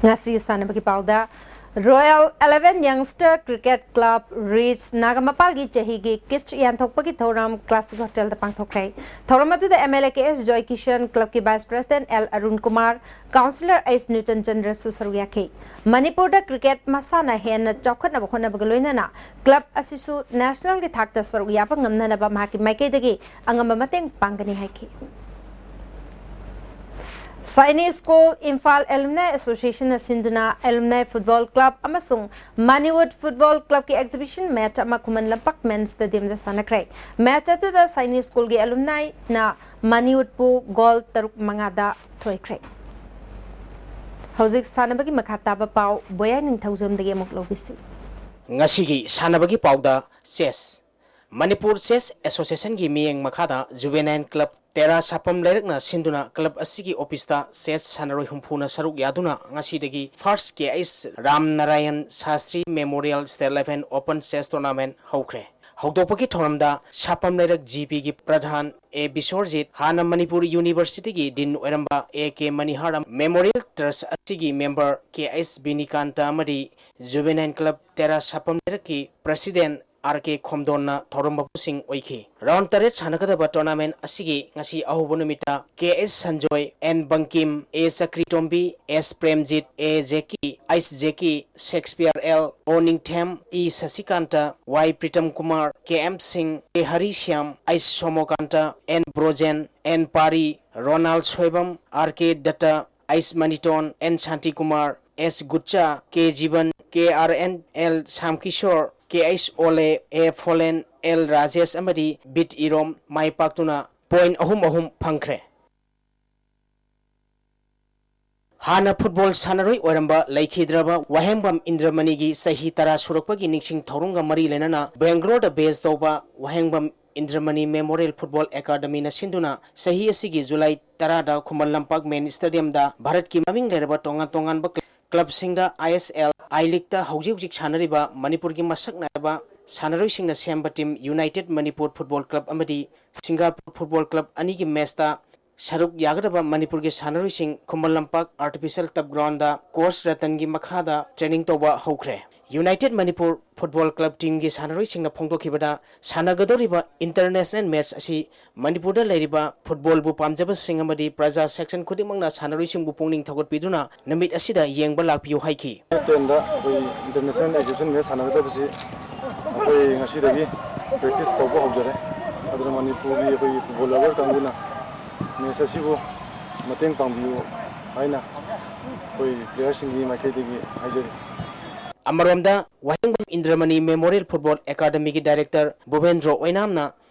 ꯉꯁꯤ ꯁꯥꯟꯅꯕꯒꯤ ꯄꯥꯎꯗ, Royal Eleven Youngster Cricket Club Reach ꯅꯥꯒꯥꯃꯄꯥꯜꯒꯤ ꯆꯍꯤꯒꯤ ꯀꯤꯠꯁ ꯌꯥꯟꯊꯣꯛꯄꯒꯤ ꯊꯧꯔꯝ ꯀ꯭ꯂꯥꯁꯤꯛ ꯍꯣꯇꯦꯜꯗ ꯄꯥꯡꯊꯣꯛꯈ꯭ꯔꯦ꯫ ꯊꯧꯔꯝ ꯑꯗꯨꯗ M L A K S Joy Kishan, ꯀ꯭ꯂꯕꯀꯤ vice president L Arun Kumar, councillor H Newton ꯆꯟꯗ꯭ꯔꯁꯨ ꯁꯔꯨꯛ ꯌꯥꯈꯤ꯫ ꯃꯅꯤꯄꯨꯔꯗ ꯀ꯭ꯔꯤꯀꯦꯠ ꯃꯁꯥꯟꯅ ꯍꯦꯟꯅ ꯆꯥꯎꯈꯠꯅꯕ ꯍꯣꯠꯅꯕꯒ ꯂꯣꯏꯅꯅ ꯀ꯭ꯂꯕ ꯑꯁꯤꯁꯨ ꯅꯦꯁꯅꯦꯜꯒꯤ ꯊꯥꯛꯇ ꯁꯔꯨꯛ ꯌꯥꯕ ꯉꯝꯅꯅꯕ ꯃꯍꯥꯛꯀꯤ ꯃꯥꯏꯀꯩꯗꯒꯤ ꯑꯉꯝꯕ ꯃꯇꯦꯡ ꯄꯥꯡꯒꯅꯤ ꯍꯥꯏꯈꯤ꯫ ꯁꯥꯏꯅꯤꯛ ꯁ꯭ꯀꯨꯜ ꯏꯝꯐꯥꯜ ꯑꯦꯂꯨꯝꯅꯥꯏ ꯑꯦꯁꯣꯁꯤꯌꯦꯁꯟꯅ ꯁꯤꯟꯗꯨꯅ ꯑꯦꯂꯨꯝꯅꯥꯏ ꯐꯨꯠꯕꯣꯜ ꯀ꯭ꯂꯕ ꯑꯃꯁꯨꯡ ꯃꯅꯤꯋꯨꯗ ꯐꯨꯠꯕꯣꯜ ꯀ꯭ꯂꯕꯀꯤ ꯑꯦꯛꯖꯤꯕꯤꯁꯟ ꯃꯦꯆ ꯑꯃ ꯈꯨꯃꯟ ꯂꯝꯄꯥꯛ ꯃꯦꯟ ꯁ꯭ꯇꯦꯗꯤꯌꯝꯗ ꯁꯥꯟꯅꯈ꯭ꯔꯦ꯫ ꯃꯦꯆ ꯑꯗꯨꯗ ꯁꯥꯏꯅꯤꯛ ꯁ꯭ꯀꯨꯜꯒꯤ ꯑꯦꯂꯨꯝꯅꯥꯏꯅ ꯃꯅꯤꯋꯨꯗꯄꯨ ꯒꯣꯜ ꯇꯔꯨꯛ ꯃꯉꯥꯗ ꯊꯣꯏꯈ꯭ꯔꯦ꯫ ꯍꯧꯖꯤꯛ ꯁꯥꯟꯅꯕꯒꯤ ꯃꯈꯥ ꯇꯥꯕ ꯄꯥꯎ ꯕꯣꯌꯥꯏ ꯅꯤꯡꯊꯧꯖꯝꯗꯒꯤ ꯑꯃꯨꯛ ꯂꯧꯕꯤꯁꯤ꯫ ꯉꯁꯤꯒꯤ ꯁꯥꯟꯅꯕꯒꯤ ꯄꯥꯎꯗ ꯆꯦꯁ꯫ ꯃꯅꯤꯄꯨꯔ ꯆꯦꯁ ꯑꯦꯁꯣꯁꯤꯌꯦꯁꯟꯒꯤ ꯃꯤꯠꯌꯦꯡ ꯃꯈꯥꯗ ꯖꯨꯕꯦꯅꯥꯏꯜ ꯀ꯭ꯂꯕ ꯇꯦꯔꯥ ꯁꯥꯄꯝ ꯂꯩꯔꯛꯅ ꯁꯤꯟꯗꯨꯅ ꯀ꯭ꯂꯕ ꯑꯁꯤꯒꯤ ꯑꯣꯐꯤꯁꯇ ꯆꯦꯁ ꯁꯥꯟꯅꯔꯣꯏ ꯍꯨꯝꯐꯨꯅ ꯁꯔꯨꯛ ꯌꯥꯗꯨꯅ ꯉꯁꯤꯗꯒꯤ ꯐꯥꯔꯁ K H Ram Narayan Shastri memorial state level open chess tournament ꯍꯧꯈ꯭ꯔꯦ꯫ ꯍꯧꯗꯣꯛꯄꯒꯤ ꯊꯧꯔꯝꯗ ꯁꯥꯄꯝ ꯂꯩꯔꯛ ꯖꯤ ꯄꯤꯒꯤ ꯄ꯭ꯔꯙꯥꯟ ꯑꯦ ꯕꯤꯁꯣꯔꯖꯤꯠ, ꯍꯥꯟꯅ ꯃꯅꯤꯄꯨꯔ ꯌꯨꯅꯤꯚꯔꯁꯤꯇꯤꯒꯤ ꯗꯤꯟ ꯑꯣꯏꯔꯝꯕ ꯑꯦ ꯀꯦ ꯃꯅꯤꯍꯥꯔ, ꯃꯦꯃꯣꯔꯤꯌꯦꯜ ꯇ꯭ꯔꯁ ꯑꯁꯤꯒꯤ ꯃꯦꯝꯕꯔ ꯀꯦ ꯑꯩꯆ ꯕꯤꯅꯤꯀꯥꯟꯇ ꯑꯃꯗꯤ ꯖꯨꯕꯦꯅꯥꯏꯜ ꯀ꯭ꯂꯕ ꯇꯦꯔꯥ ꯁꯥꯄꯝ ꯂꯩꯔꯛꯀꯤ ꯄ꯭ꯔꯁꯤꯗꯦꯟꯠ ꯑꯥꯔ ꯀꯦ ꯈꯣꯝꯗꯣꯟꯅ ꯊꯧꯔꯝ ꯃꯄꯨꯁꯤꯡ ꯑꯣꯏꯈꯤ꯫ ꯔꯥꯎꯟ ꯇꯔꯦꯠ ꯁꯥꯟꯅꯒꯗꯕ ꯇꯣꯔꯅꯥꯃꯦꯟ ꯑꯁꯤꯒꯤ ꯉꯁꯤ ꯑꯍꯧꯕ ꯅꯨꯃꯤꯠꯇ K S Sanjoy, N Bangkim, A Chakritombi, S Premjit, A Jackie, S Jackie, Shakespeare L, O Ningthem, E Sashikanta, Y Pritam Kumar, K M Singh, A Hari Shyam, S Somokanta, N Brojen, N Pari, Ronal Soibam, R K Dutta, S Maniton, N Shantikumar, S Gutcha, K Jiban, K R N L Shamkishor, K S Ole, A Pholen, L Rajesh ꯑꯃꯗꯤ ꯕꯤꯠ ꯏꯔꯣꯝ ꯃꯥꯏ ꯄꯥꯛꯇꯨꯅ ꯄꯣꯏꯟꯠ ꯑꯍꯨꯝ ꯑꯍꯨꯝ ꯐꯪꯈ꯭ꯔꯦ꯫ ꯍꯥꯟꯅ ꯐꯨꯠꯕꯣꯜ ꯁꯥꯟꯅꯔꯣꯏ ꯑꯣꯏꯔꯝꯕ ꯂꯩꯈꯤꯗ꯭ꯔꯕ ꯋꯥꯍꯦꯡꯕꯝ ꯏꯟꯗ꯭ꯔꯃꯅꯤꯒꯤ ꯆꯍꯤ ꯇꯔꯥ ꯁꯨꯔꯛꯄꯒꯤ ꯅꯤꯡꯁꯤꯡ ꯊꯧꯔꯝꯒ ꯃꯔꯤ ꯂꯩꯅꯅ ꯕꯦꯡꯒ꯭ꯂꯣꯔꯗ ꯕꯦꯖ ꯇꯧꯕ ꯋꯥꯍꯦꯡꯕꯝ ꯏꯟꯗ꯭ꯔꯃꯅꯤ ꯃꯦꯃꯣꯔꯤꯌꯦꯜ ꯐꯨꯠꯕꯣꯜ ꯑꯦꯀꯥꯗꯃꯤꯅ ꯁꯤꯟꯗꯨꯅ ꯆꯍꯤ ꯑꯁꯤꯒꯤ ꯖꯨꯂꯥꯏ ꯇꯔꯥꯗ ꯈꯨꯃꯟ ꯂꯝꯄꯥꯛ ꯃꯦꯟ ꯁ꯭ꯇꯦꯗꯤꯌꯝꯗ ꯚꯥꯔꯠꯀꯤ ꯃꯃꯤꯡ ꯂꯩꯔꯕ ꯇꯣꯉꯥꯟ ꯇꯣꯉꯥꯟꯕ ꯀ꯭ꯂꯕꯁꯤꯡꯗ ꯑꯥꯏ ꯑꯦꯁ ꯑꯦꯜ, ꯑꯥꯏ ꯂꯤꯒꯇ ꯍꯧꯖꯤꯛ ꯍꯧꯖꯤꯛ ꯁꯥꯟꯅꯔꯤꯕ ꯃꯅꯤꯄꯨꯔꯒꯤ ꯃꯁꯛ ꯅꯥꯏꯔꯕ ꯁꯥꯟꯅꯔꯣꯏꯁꯤꯡꯅ ꯁꯦꯝꯕ team United Manipur football club ꯑꯃꯗꯤ ꯁꯤꯡꯒꯥꯄꯨꯔ ꯐꯨꯠꯕꯣꯜ ꯀ꯭ꯂꯕ ꯑꯅꯤꯒꯤ ꯃꯦꯆꯇ ꯁꯔꯨꯛ ꯌꯥꯒꯗꯕ ꯃꯅꯤꯄꯨꯔꯒꯤ ꯁꯥꯟꯅꯔꯣꯏꯁꯤꯡ Khuman Lampak Artificial Turf Groundꯗ coach ꯔꯇꯟꯒꯤ ꯃꯈꯥꯗ training ꯇꯧꯕ ꯍꯧꯈ꯭ꯔꯦ꯫ United Manipur Football Club teamꯒꯤ ꯁꯥꯟꯅꯔꯣꯏꯁꯤꯡꯅ ꯐꯣꯡꯗꯣꯛꯈꯤꯕꯗ, ꯁꯥꯟꯅꯒꯗꯧꯔꯤꯕ international match ꯑꯁꯤ ꯃꯅꯤꯄꯨꯔꯗ ꯂꯩꯔꯤꯕ footballꯕꯨ ꯄꯥꯝꯖꯕꯁꯤꯡ ꯑꯃꯗꯤ ꯄ꯭ꯔꯖꯥ section ꯈꯨꯗꯤꯡꯃꯛꯅ ꯁꯥꯟꯅꯔꯣꯏꯁꯤꯡꯕꯨ ꯄꯨꯛꯅꯤꯡ ꯊꯧꯒꯠꯄꯤꯗꯨꯅ ꯅꯨꯃꯤꯠ ꯑꯁꯤꯗ ꯌꯦꯡꯕ ꯂꯥꯛꯄꯤꯌꯨ ꯍꯥꯏꯈꯤ꯫ Tenꯗ ꯑꯩꯈꯣꯏ international exhibition match ꯁꯥꯟꯅꯒꯗꯕꯁꯤ ꯑꯩꯈꯣꯏ ꯉꯁꯤꯗꯒꯤ practice ꯇꯧꯕ ꯍꯧꯖꯔꯦ꯫ ꯑꯗꯨꯅ ꯃꯅꯤꯄꯨꯔꯒꯤ ꯑꯩꯈꯣꯏꯒꯤ football lover ꯀꯥꯡꯕꯨꯅ match ꯑꯁꯤꯕꯨ ꯃꯇꯦꯡ ꯄꯥꯡꯕꯤꯌꯨ ꯍꯥꯏꯅ ꯑꯩꯈꯣꯏ playerꯁꯤꯡꯒꯤ ꯃꯥꯏꯀꯩꯗꯒꯤ ꯍꯥꯏꯖꯔꯤ꯫ ꯑꯃꯔꯣꯝꯗ, ꯋꯥꯍꯦꯡꯕꯝ ꯏꯟꯗ꯭ꯔꯃꯅꯤ Memorial Football Academyꯒꯤ director ꯚꯨꯕꯦꯟꯗ꯭ꯔꯣ ꯑꯣꯏꯅꯥꯝꯅ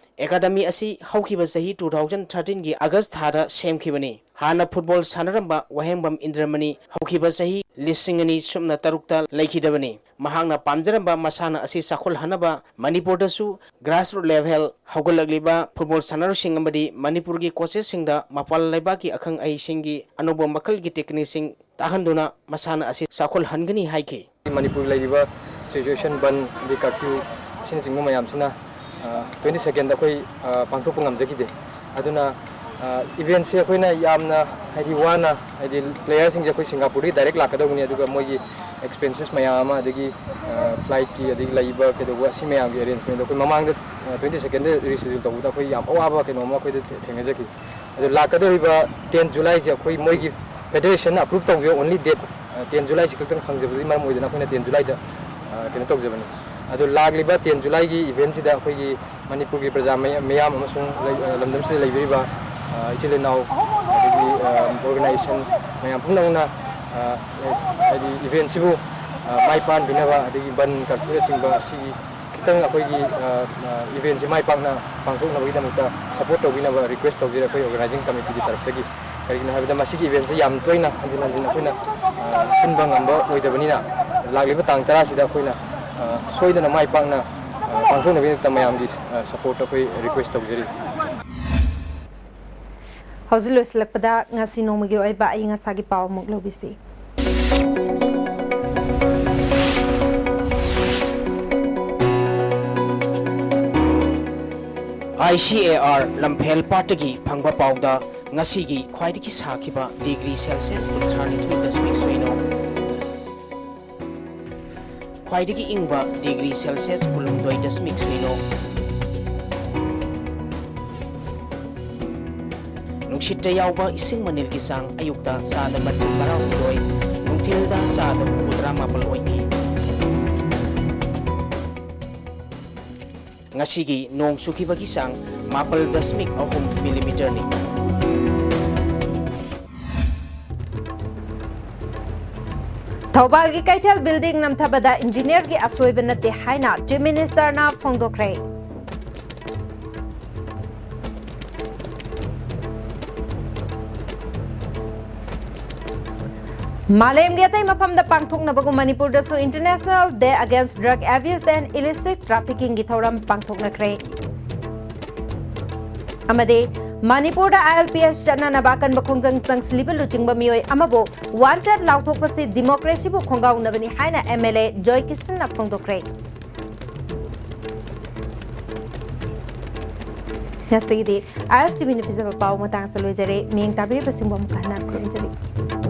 academy ꯑꯁꯤ ꯍꯧꯈꯤꯕ ꯆꯍꯤ two thousand thirteenꯒꯤ August ꯊꯥꯗ ꯁꯦꯝꯈꯤꯕꯅꯤ꯫ ꯍꯥꯟꯅ football ꯁꯥꯟꯅꯔꯝꯕ ꯋꯥꯍꯦꯡꯕꯝ ꯏꯟꯗ꯭ꯔꯃꯅꯤ ꯍꯧꯈꯤꯕ ꯆꯍꯤ ꯂꯤꯁꯤꯡ ꯑꯅꯤ ꯁꯨꯞꯅ ꯇꯔꯨꯛꯇ ꯂꯩꯈꯤꯗꯕꯅꯤ꯫ ꯃꯍꯥꯛꯅ ꯄꯥꯝꯖꯔꯝꯕ ꯃꯁꯥꯟꯅ ꯑꯁꯤ ꯆꯥꯎꯈꯠꯍꯟꯅꯕ ꯃꯅꯤꯄꯨꯔꯗꯁꯨ grassroot level ꯍꯧꯒꯠꯂꯛꯂꯤꯕ football ꯁꯥꯟꯅꯔꯣꯏꯁꯤꯡ ꯑꯃꯗꯤ ꯃꯅꯤꯄꯨꯔꯒꯤ coachesꯁꯤꯡꯗ ꯃꯄꯥꯟ ꯂꯩꯕꯥꯛꯀꯤ ꯑꯈꯪ ꯑꯍꯩꯁꯤꯡꯒꯤ ꯑꯅꯧꯕ ꯃꯈꯜꯒꯤ techniqueꯁꯤꯡ ꯇꯥꯛꯍꯟꯗꯨꯅ ꯃꯁꯥꯟꯅ ꯑꯁꯤ ꯆꯥꯎꯈꯠꯍꯟꯒꯅꯤ ꯍꯥꯏꯈꯤ꯫ ꯃꯅꯤꯄꯨꯔ ꯂꯩꯔꯤꯕ situation, ꯕꯟ, ꯑꯗꯩ curfew ꯑꯁꯤꯅꯆꯤꯡꯕ ꯃꯌꯥꯝꯁꯤꯅ, ꯑ, twenty secondꯗ ꯑꯩꯈꯣꯏ, ꯑ, ꯄꯥꯡꯊꯣꯛꯄ ꯉꯝꯖꯈꯤꯗꯦ꯫ ꯑꯗꯨꯅ, ꯑ, eventꯁꯦ ꯑꯩꯈꯣꯏꯅ ꯌꯥꯝꯅ, ꯍꯥꯏꯗꯤ, ꯋꯥꯅ, ꯍꯥꯏꯗꯤ, playerꯁꯤꯡꯁꯦ ꯑꯩꯈꯣꯏ ꯁꯤꯡꯒꯥꯄꯨꯔꯗꯒꯤ direct ꯂꯥꯛꯀꯗꯧꯕꯅꯤ, ꯑꯗꯨꯒ ꯃꯣꯏꯒꯤ expenses ꯃꯌꯥꯝ ꯑꯃ, ꯑꯗꯒꯤ, ꯑ, flightꯀꯤ, ꯑꯗꯒꯤ ꯂꯩꯕ ꯀꯩꯗꯧꯕ, ꯑꯁꯤ ꯃꯌꯥꯝꯒꯤ arrangementꯗꯣ ꯑꯩꯈꯣꯏ ꯃꯃꯥꯡꯗ, ꯑ, twenty secondꯗ reschedule ꯇꯧꯕꯗ ꯑꯩꯈꯣꯏ ꯌꯥꯝ ꯑꯋꯥꯕ ꯀꯩꯅꯣꯝꯃ ꯑꯩꯈꯣꯏꯗ ꯊꯦ-, ꯊꯦꯡꯅꯖꯈꯤ꯫ ꯑꯗꯨ ꯂꯥꯛꯀꯗꯧꯔꯤꯕ ten Julyꯁꯦ ꯑꯩꯈꯣꯏ ꯃꯣꯏꯒꯤ federationꯅ approve ꯇꯧꯕꯤꯕ only date, ꯑ, ten Julyꯁꯤ ꯈꯛꯇꯪ ꯐꯪꯖꯕꯗꯨꯒꯤ ꯃꯔꯝ ꯑꯣꯏꯗꯅ ꯑꯩꯈꯣꯏꯅ ten Julyꯗ, ꯑ, ꯀꯩꯅꯣ ꯇꯧꯖꯕꯅꯤ꯫ ꯑꯗꯨ ꯂꯥꯛꯂꯤꯕ ten Julyꯒꯤ eventꯁꯤꯗ ꯑꯩꯈꯣꯏꯒꯤ ꯃꯅꯤꯄꯨꯔꯒꯤ ꯄ꯭ꯔꯖꯥ ꯃꯌꯥꯝ, ꯃꯤꯌꯥꯝ ꯑꯃꯁꯨꯡ ꯂꯩ-, ꯑ, ꯂꯝꯗꯝꯁꯤꯗ ꯂꯩꯕꯤꯔꯤꯕ, ꯑ, ꯏꯆꯤꯜ ꯏꯅꯥꯎ, ꯑꯗꯒꯤ, ꯑ, organization ꯃꯌꯥꯝ ꯄꯨꯝꯅꯃꯛꯅ, ꯑ, ꯍꯥꯏꯗꯤ eventꯁꯤꯕꯨ, ꯑ, ꯃꯥꯏ ꯄꯥꯛꯍꯟꯕꯤꯅꯕ, ꯑꯗꯒꯤ ꯕꯟ curfewꯅꯆꯤꯡꯕ ꯑꯁꯤꯒꯤ ꯈꯤꯇꯪ ꯑꯩꯈꯣꯏꯒꯤ, ꯑ, ꯑ, eventꯁꯤ ꯃꯥꯏ ꯄꯥꯛꯅ ꯄꯥꯡꯊꯣꯛꯅꯕꯒꯤꯗꯃꯛꯇ support ꯇꯧꯕꯤꯅꯕ request ꯇꯧꯖꯔꯤ ꯑꯩꯈꯣꯏ organizing committeeꯒꯤ ꯇꯔꯞꯇꯒꯤ꯫ ꯀꯔꯤꯒꯤꯅꯣ ꯍꯥꯏꯕꯗ ꯃꯁꯤꯒꯤ eventꯁꯤ ꯌꯥꯝ ꯇꯣꯏꯅ ꯍꯟꯖꯤꯟ ꯍꯟꯖꯤꯟ ꯑꯩꯈꯣꯏꯅ, ꯑ, ꯁꯤꯟꯕ ꯉꯝꯕ ꯑꯣꯏꯗꯕꯅꯤꯅ, ꯂꯥꯛꯂꯤꯕ ꯇꯥꯡ ꯇꯔꯥꯁꯤꯗ ꯑꯩꯈꯣꯏꯅ, ꯑ, ꯁꯣꯏꯗꯅ ꯃꯥꯏ ꯄꯥꯛꯅ, ꯑ, ꯄꯥꯡꯊꯣꯛꯅꯕꯒꯤꯗꯃꯛꯇ ꯃꯌꯥꯝꯒꯤ, ꯑ, support ꯑꯩꯈꯣꯏ request ꯇꯧꯖꯔꯤ꯫ ꯍꯧꯖꯤꯛ ꯂꯣꯏꯁꯤꯜꯂꯛꯄꯗ ꯉꯁꯤ ꯅꯣꯡꯃꯒꯤ ꯑꯣꯏꯕ ꯑꯏꯪ ꯑꯁꯥꯒꯤ ꯄꯥꯎ ꯑꯃꯨꯛ ꯂꯧꯕꯤꯁꯤ꯫ ICAR ꯂꯝꯐꯦꯜ ꯄꯥꯠꯇꯒꯤ ꯐꯪꯕ ꯄꯥꯎꯗ, ꯉꯁꯤꯒꯤ ꯈ꯭ꯋꯥꯏꯗꯒꯤ ꯁꯥꯈꯤꯕ ꯗꯤꯒ꯭ꯔꯤ ꯁꯦꯜꯁꯤꯌꯁ ꯀꯨꯟꯊ꯭ꯔꯥ ꯅꯤꯊꯣꯏ ꯗꯁꯃꯤꯛ ꯁꯤꯅꯣ꯫ ꯈ꯭ꯋꯥꯏꯗꯒꯤ ꯏꯪꯕ ꯗꯤꯒ꯭ꯔꯤ ꯁꯦꯜꯁꯤꯌꯁ ꯀꯨꯟꯍꯨꯝꯗꯣꯏ ꯗꯁꯃꯤꯛ ꯁꯤꯅꯣ꯫ ꯅꯨꯡꯁꯤꯠꯇ ꯌꯥꯎꯕ ꯏꯁꯤꯡ ꯃꯅꯤꯜꯒꯤ ꯆꯥꯡ ꯑꯌꯨꯛꯇ ꯆꯥꯗ ꯃꯔꯐꯨ ꯇꯔꯥꯍꯨꯝꯗꯣꯏ, ꯅꯨꯡꯊꯤꯜꯗ ꯆꯥꯗ ꯍꯨꯝꯐꯨꯇꯔꯥ ꯃꯥꯄꯜ ꯑꯣꯏꯈꯤ꯫ ꯉꯁꯤꯒꯤ ꯅꯣꯡ ꯆꯨꯈꯤꯕꯒꯤ ꯆꯥꯡ ꯃꯥꯄꯜ ꯗꯁꯃꯤꯛ ꯑꯍꯨꯝ ꯃꯤꯂꯤꯃꯤꯇꯔꯅꯤ꯫ ꯊꯧꯕꯥꯜꯒꯤ ꯀꯩꯊꯦꯜ ꯕꯤꯜꯗꯤꯡ ꯅꯝꯊꯕꯗ ꯏꯟꯖꯤꯅꯤꯌꯔꯒꯤ ꯑꯁꯣꯏꯕ ꯅꯠꯇꯦ ꯍꯥꯏꯅ ꯆꯤꯐ ꯃꯤꯅꯤꯁꯇꯔꯅ ꯐꯣꯡꯗꯣꯛꯈ꯭ꯔꯦ꯫ ꯃꯥꯂꯦꯝꯒꯤ ꯑꯇꯩ ꯃꯐꯝꯗ ꯄꯥꯡꯊꯣꯛꯅꯕꯒꯨꯝ ꯃꯅꯤꯄꯨꯔꯗꯁꯨ International Day Against Drug Abuse and Illicit Traffickingꯒꯤ ꯊꯧꯔꯝ ꯄꯥꯡꯊꯣꯛꯅꯈ꯭ꯔꯦ꯫ ꯑꯃꯗꯤ ꯃꯅꯤꯄꯨꯔꯗ ILPS ꯆꯠꯅꯅꯕ ꯑꯀꯟꯕ ꯈꯣꯡꯖꯪ ꯆꯪꯁꯤꯜꯂꯤꯕ ꯂꯨꯆꯤꯡꯕ ꯃꯤꯑꯣꯏ ꯑꯃꯕꯨ wanted ꯂꯥꯎꯊꯣꯛꯄꯁꯤ democracyꯕꯨ ꯈꯣꯡꯒꯥꯎꯅꯕꯅꯤ ꯍꯥꯏꯅ MLA ꯖꯣꯏ ꯀꯤꯁꯟꯅ ꯐꯣꯡꯗꯣꯛꯈ꯭ꯔꯦ꯫ ꯉꯁꯤꯒꯤꯗꯤ ISTVꯅ ꯄꯤꯖꯕ ꯄꯥꯎ ꯃꯇꯥꯡꯁꯤꯗ ꯂꯣꯏꯖꯔꯦ꯫ ꯃꯤꯠꯌꯦꯡ ꯇꯥꯕꯤꯔꯤꯕꯁꯤꯡꯕꯨ ꯑꯃꯨꯛ ꯍꯟꯅ ꯈꯨꯔꯨꯝꯖꯔꯤ꯫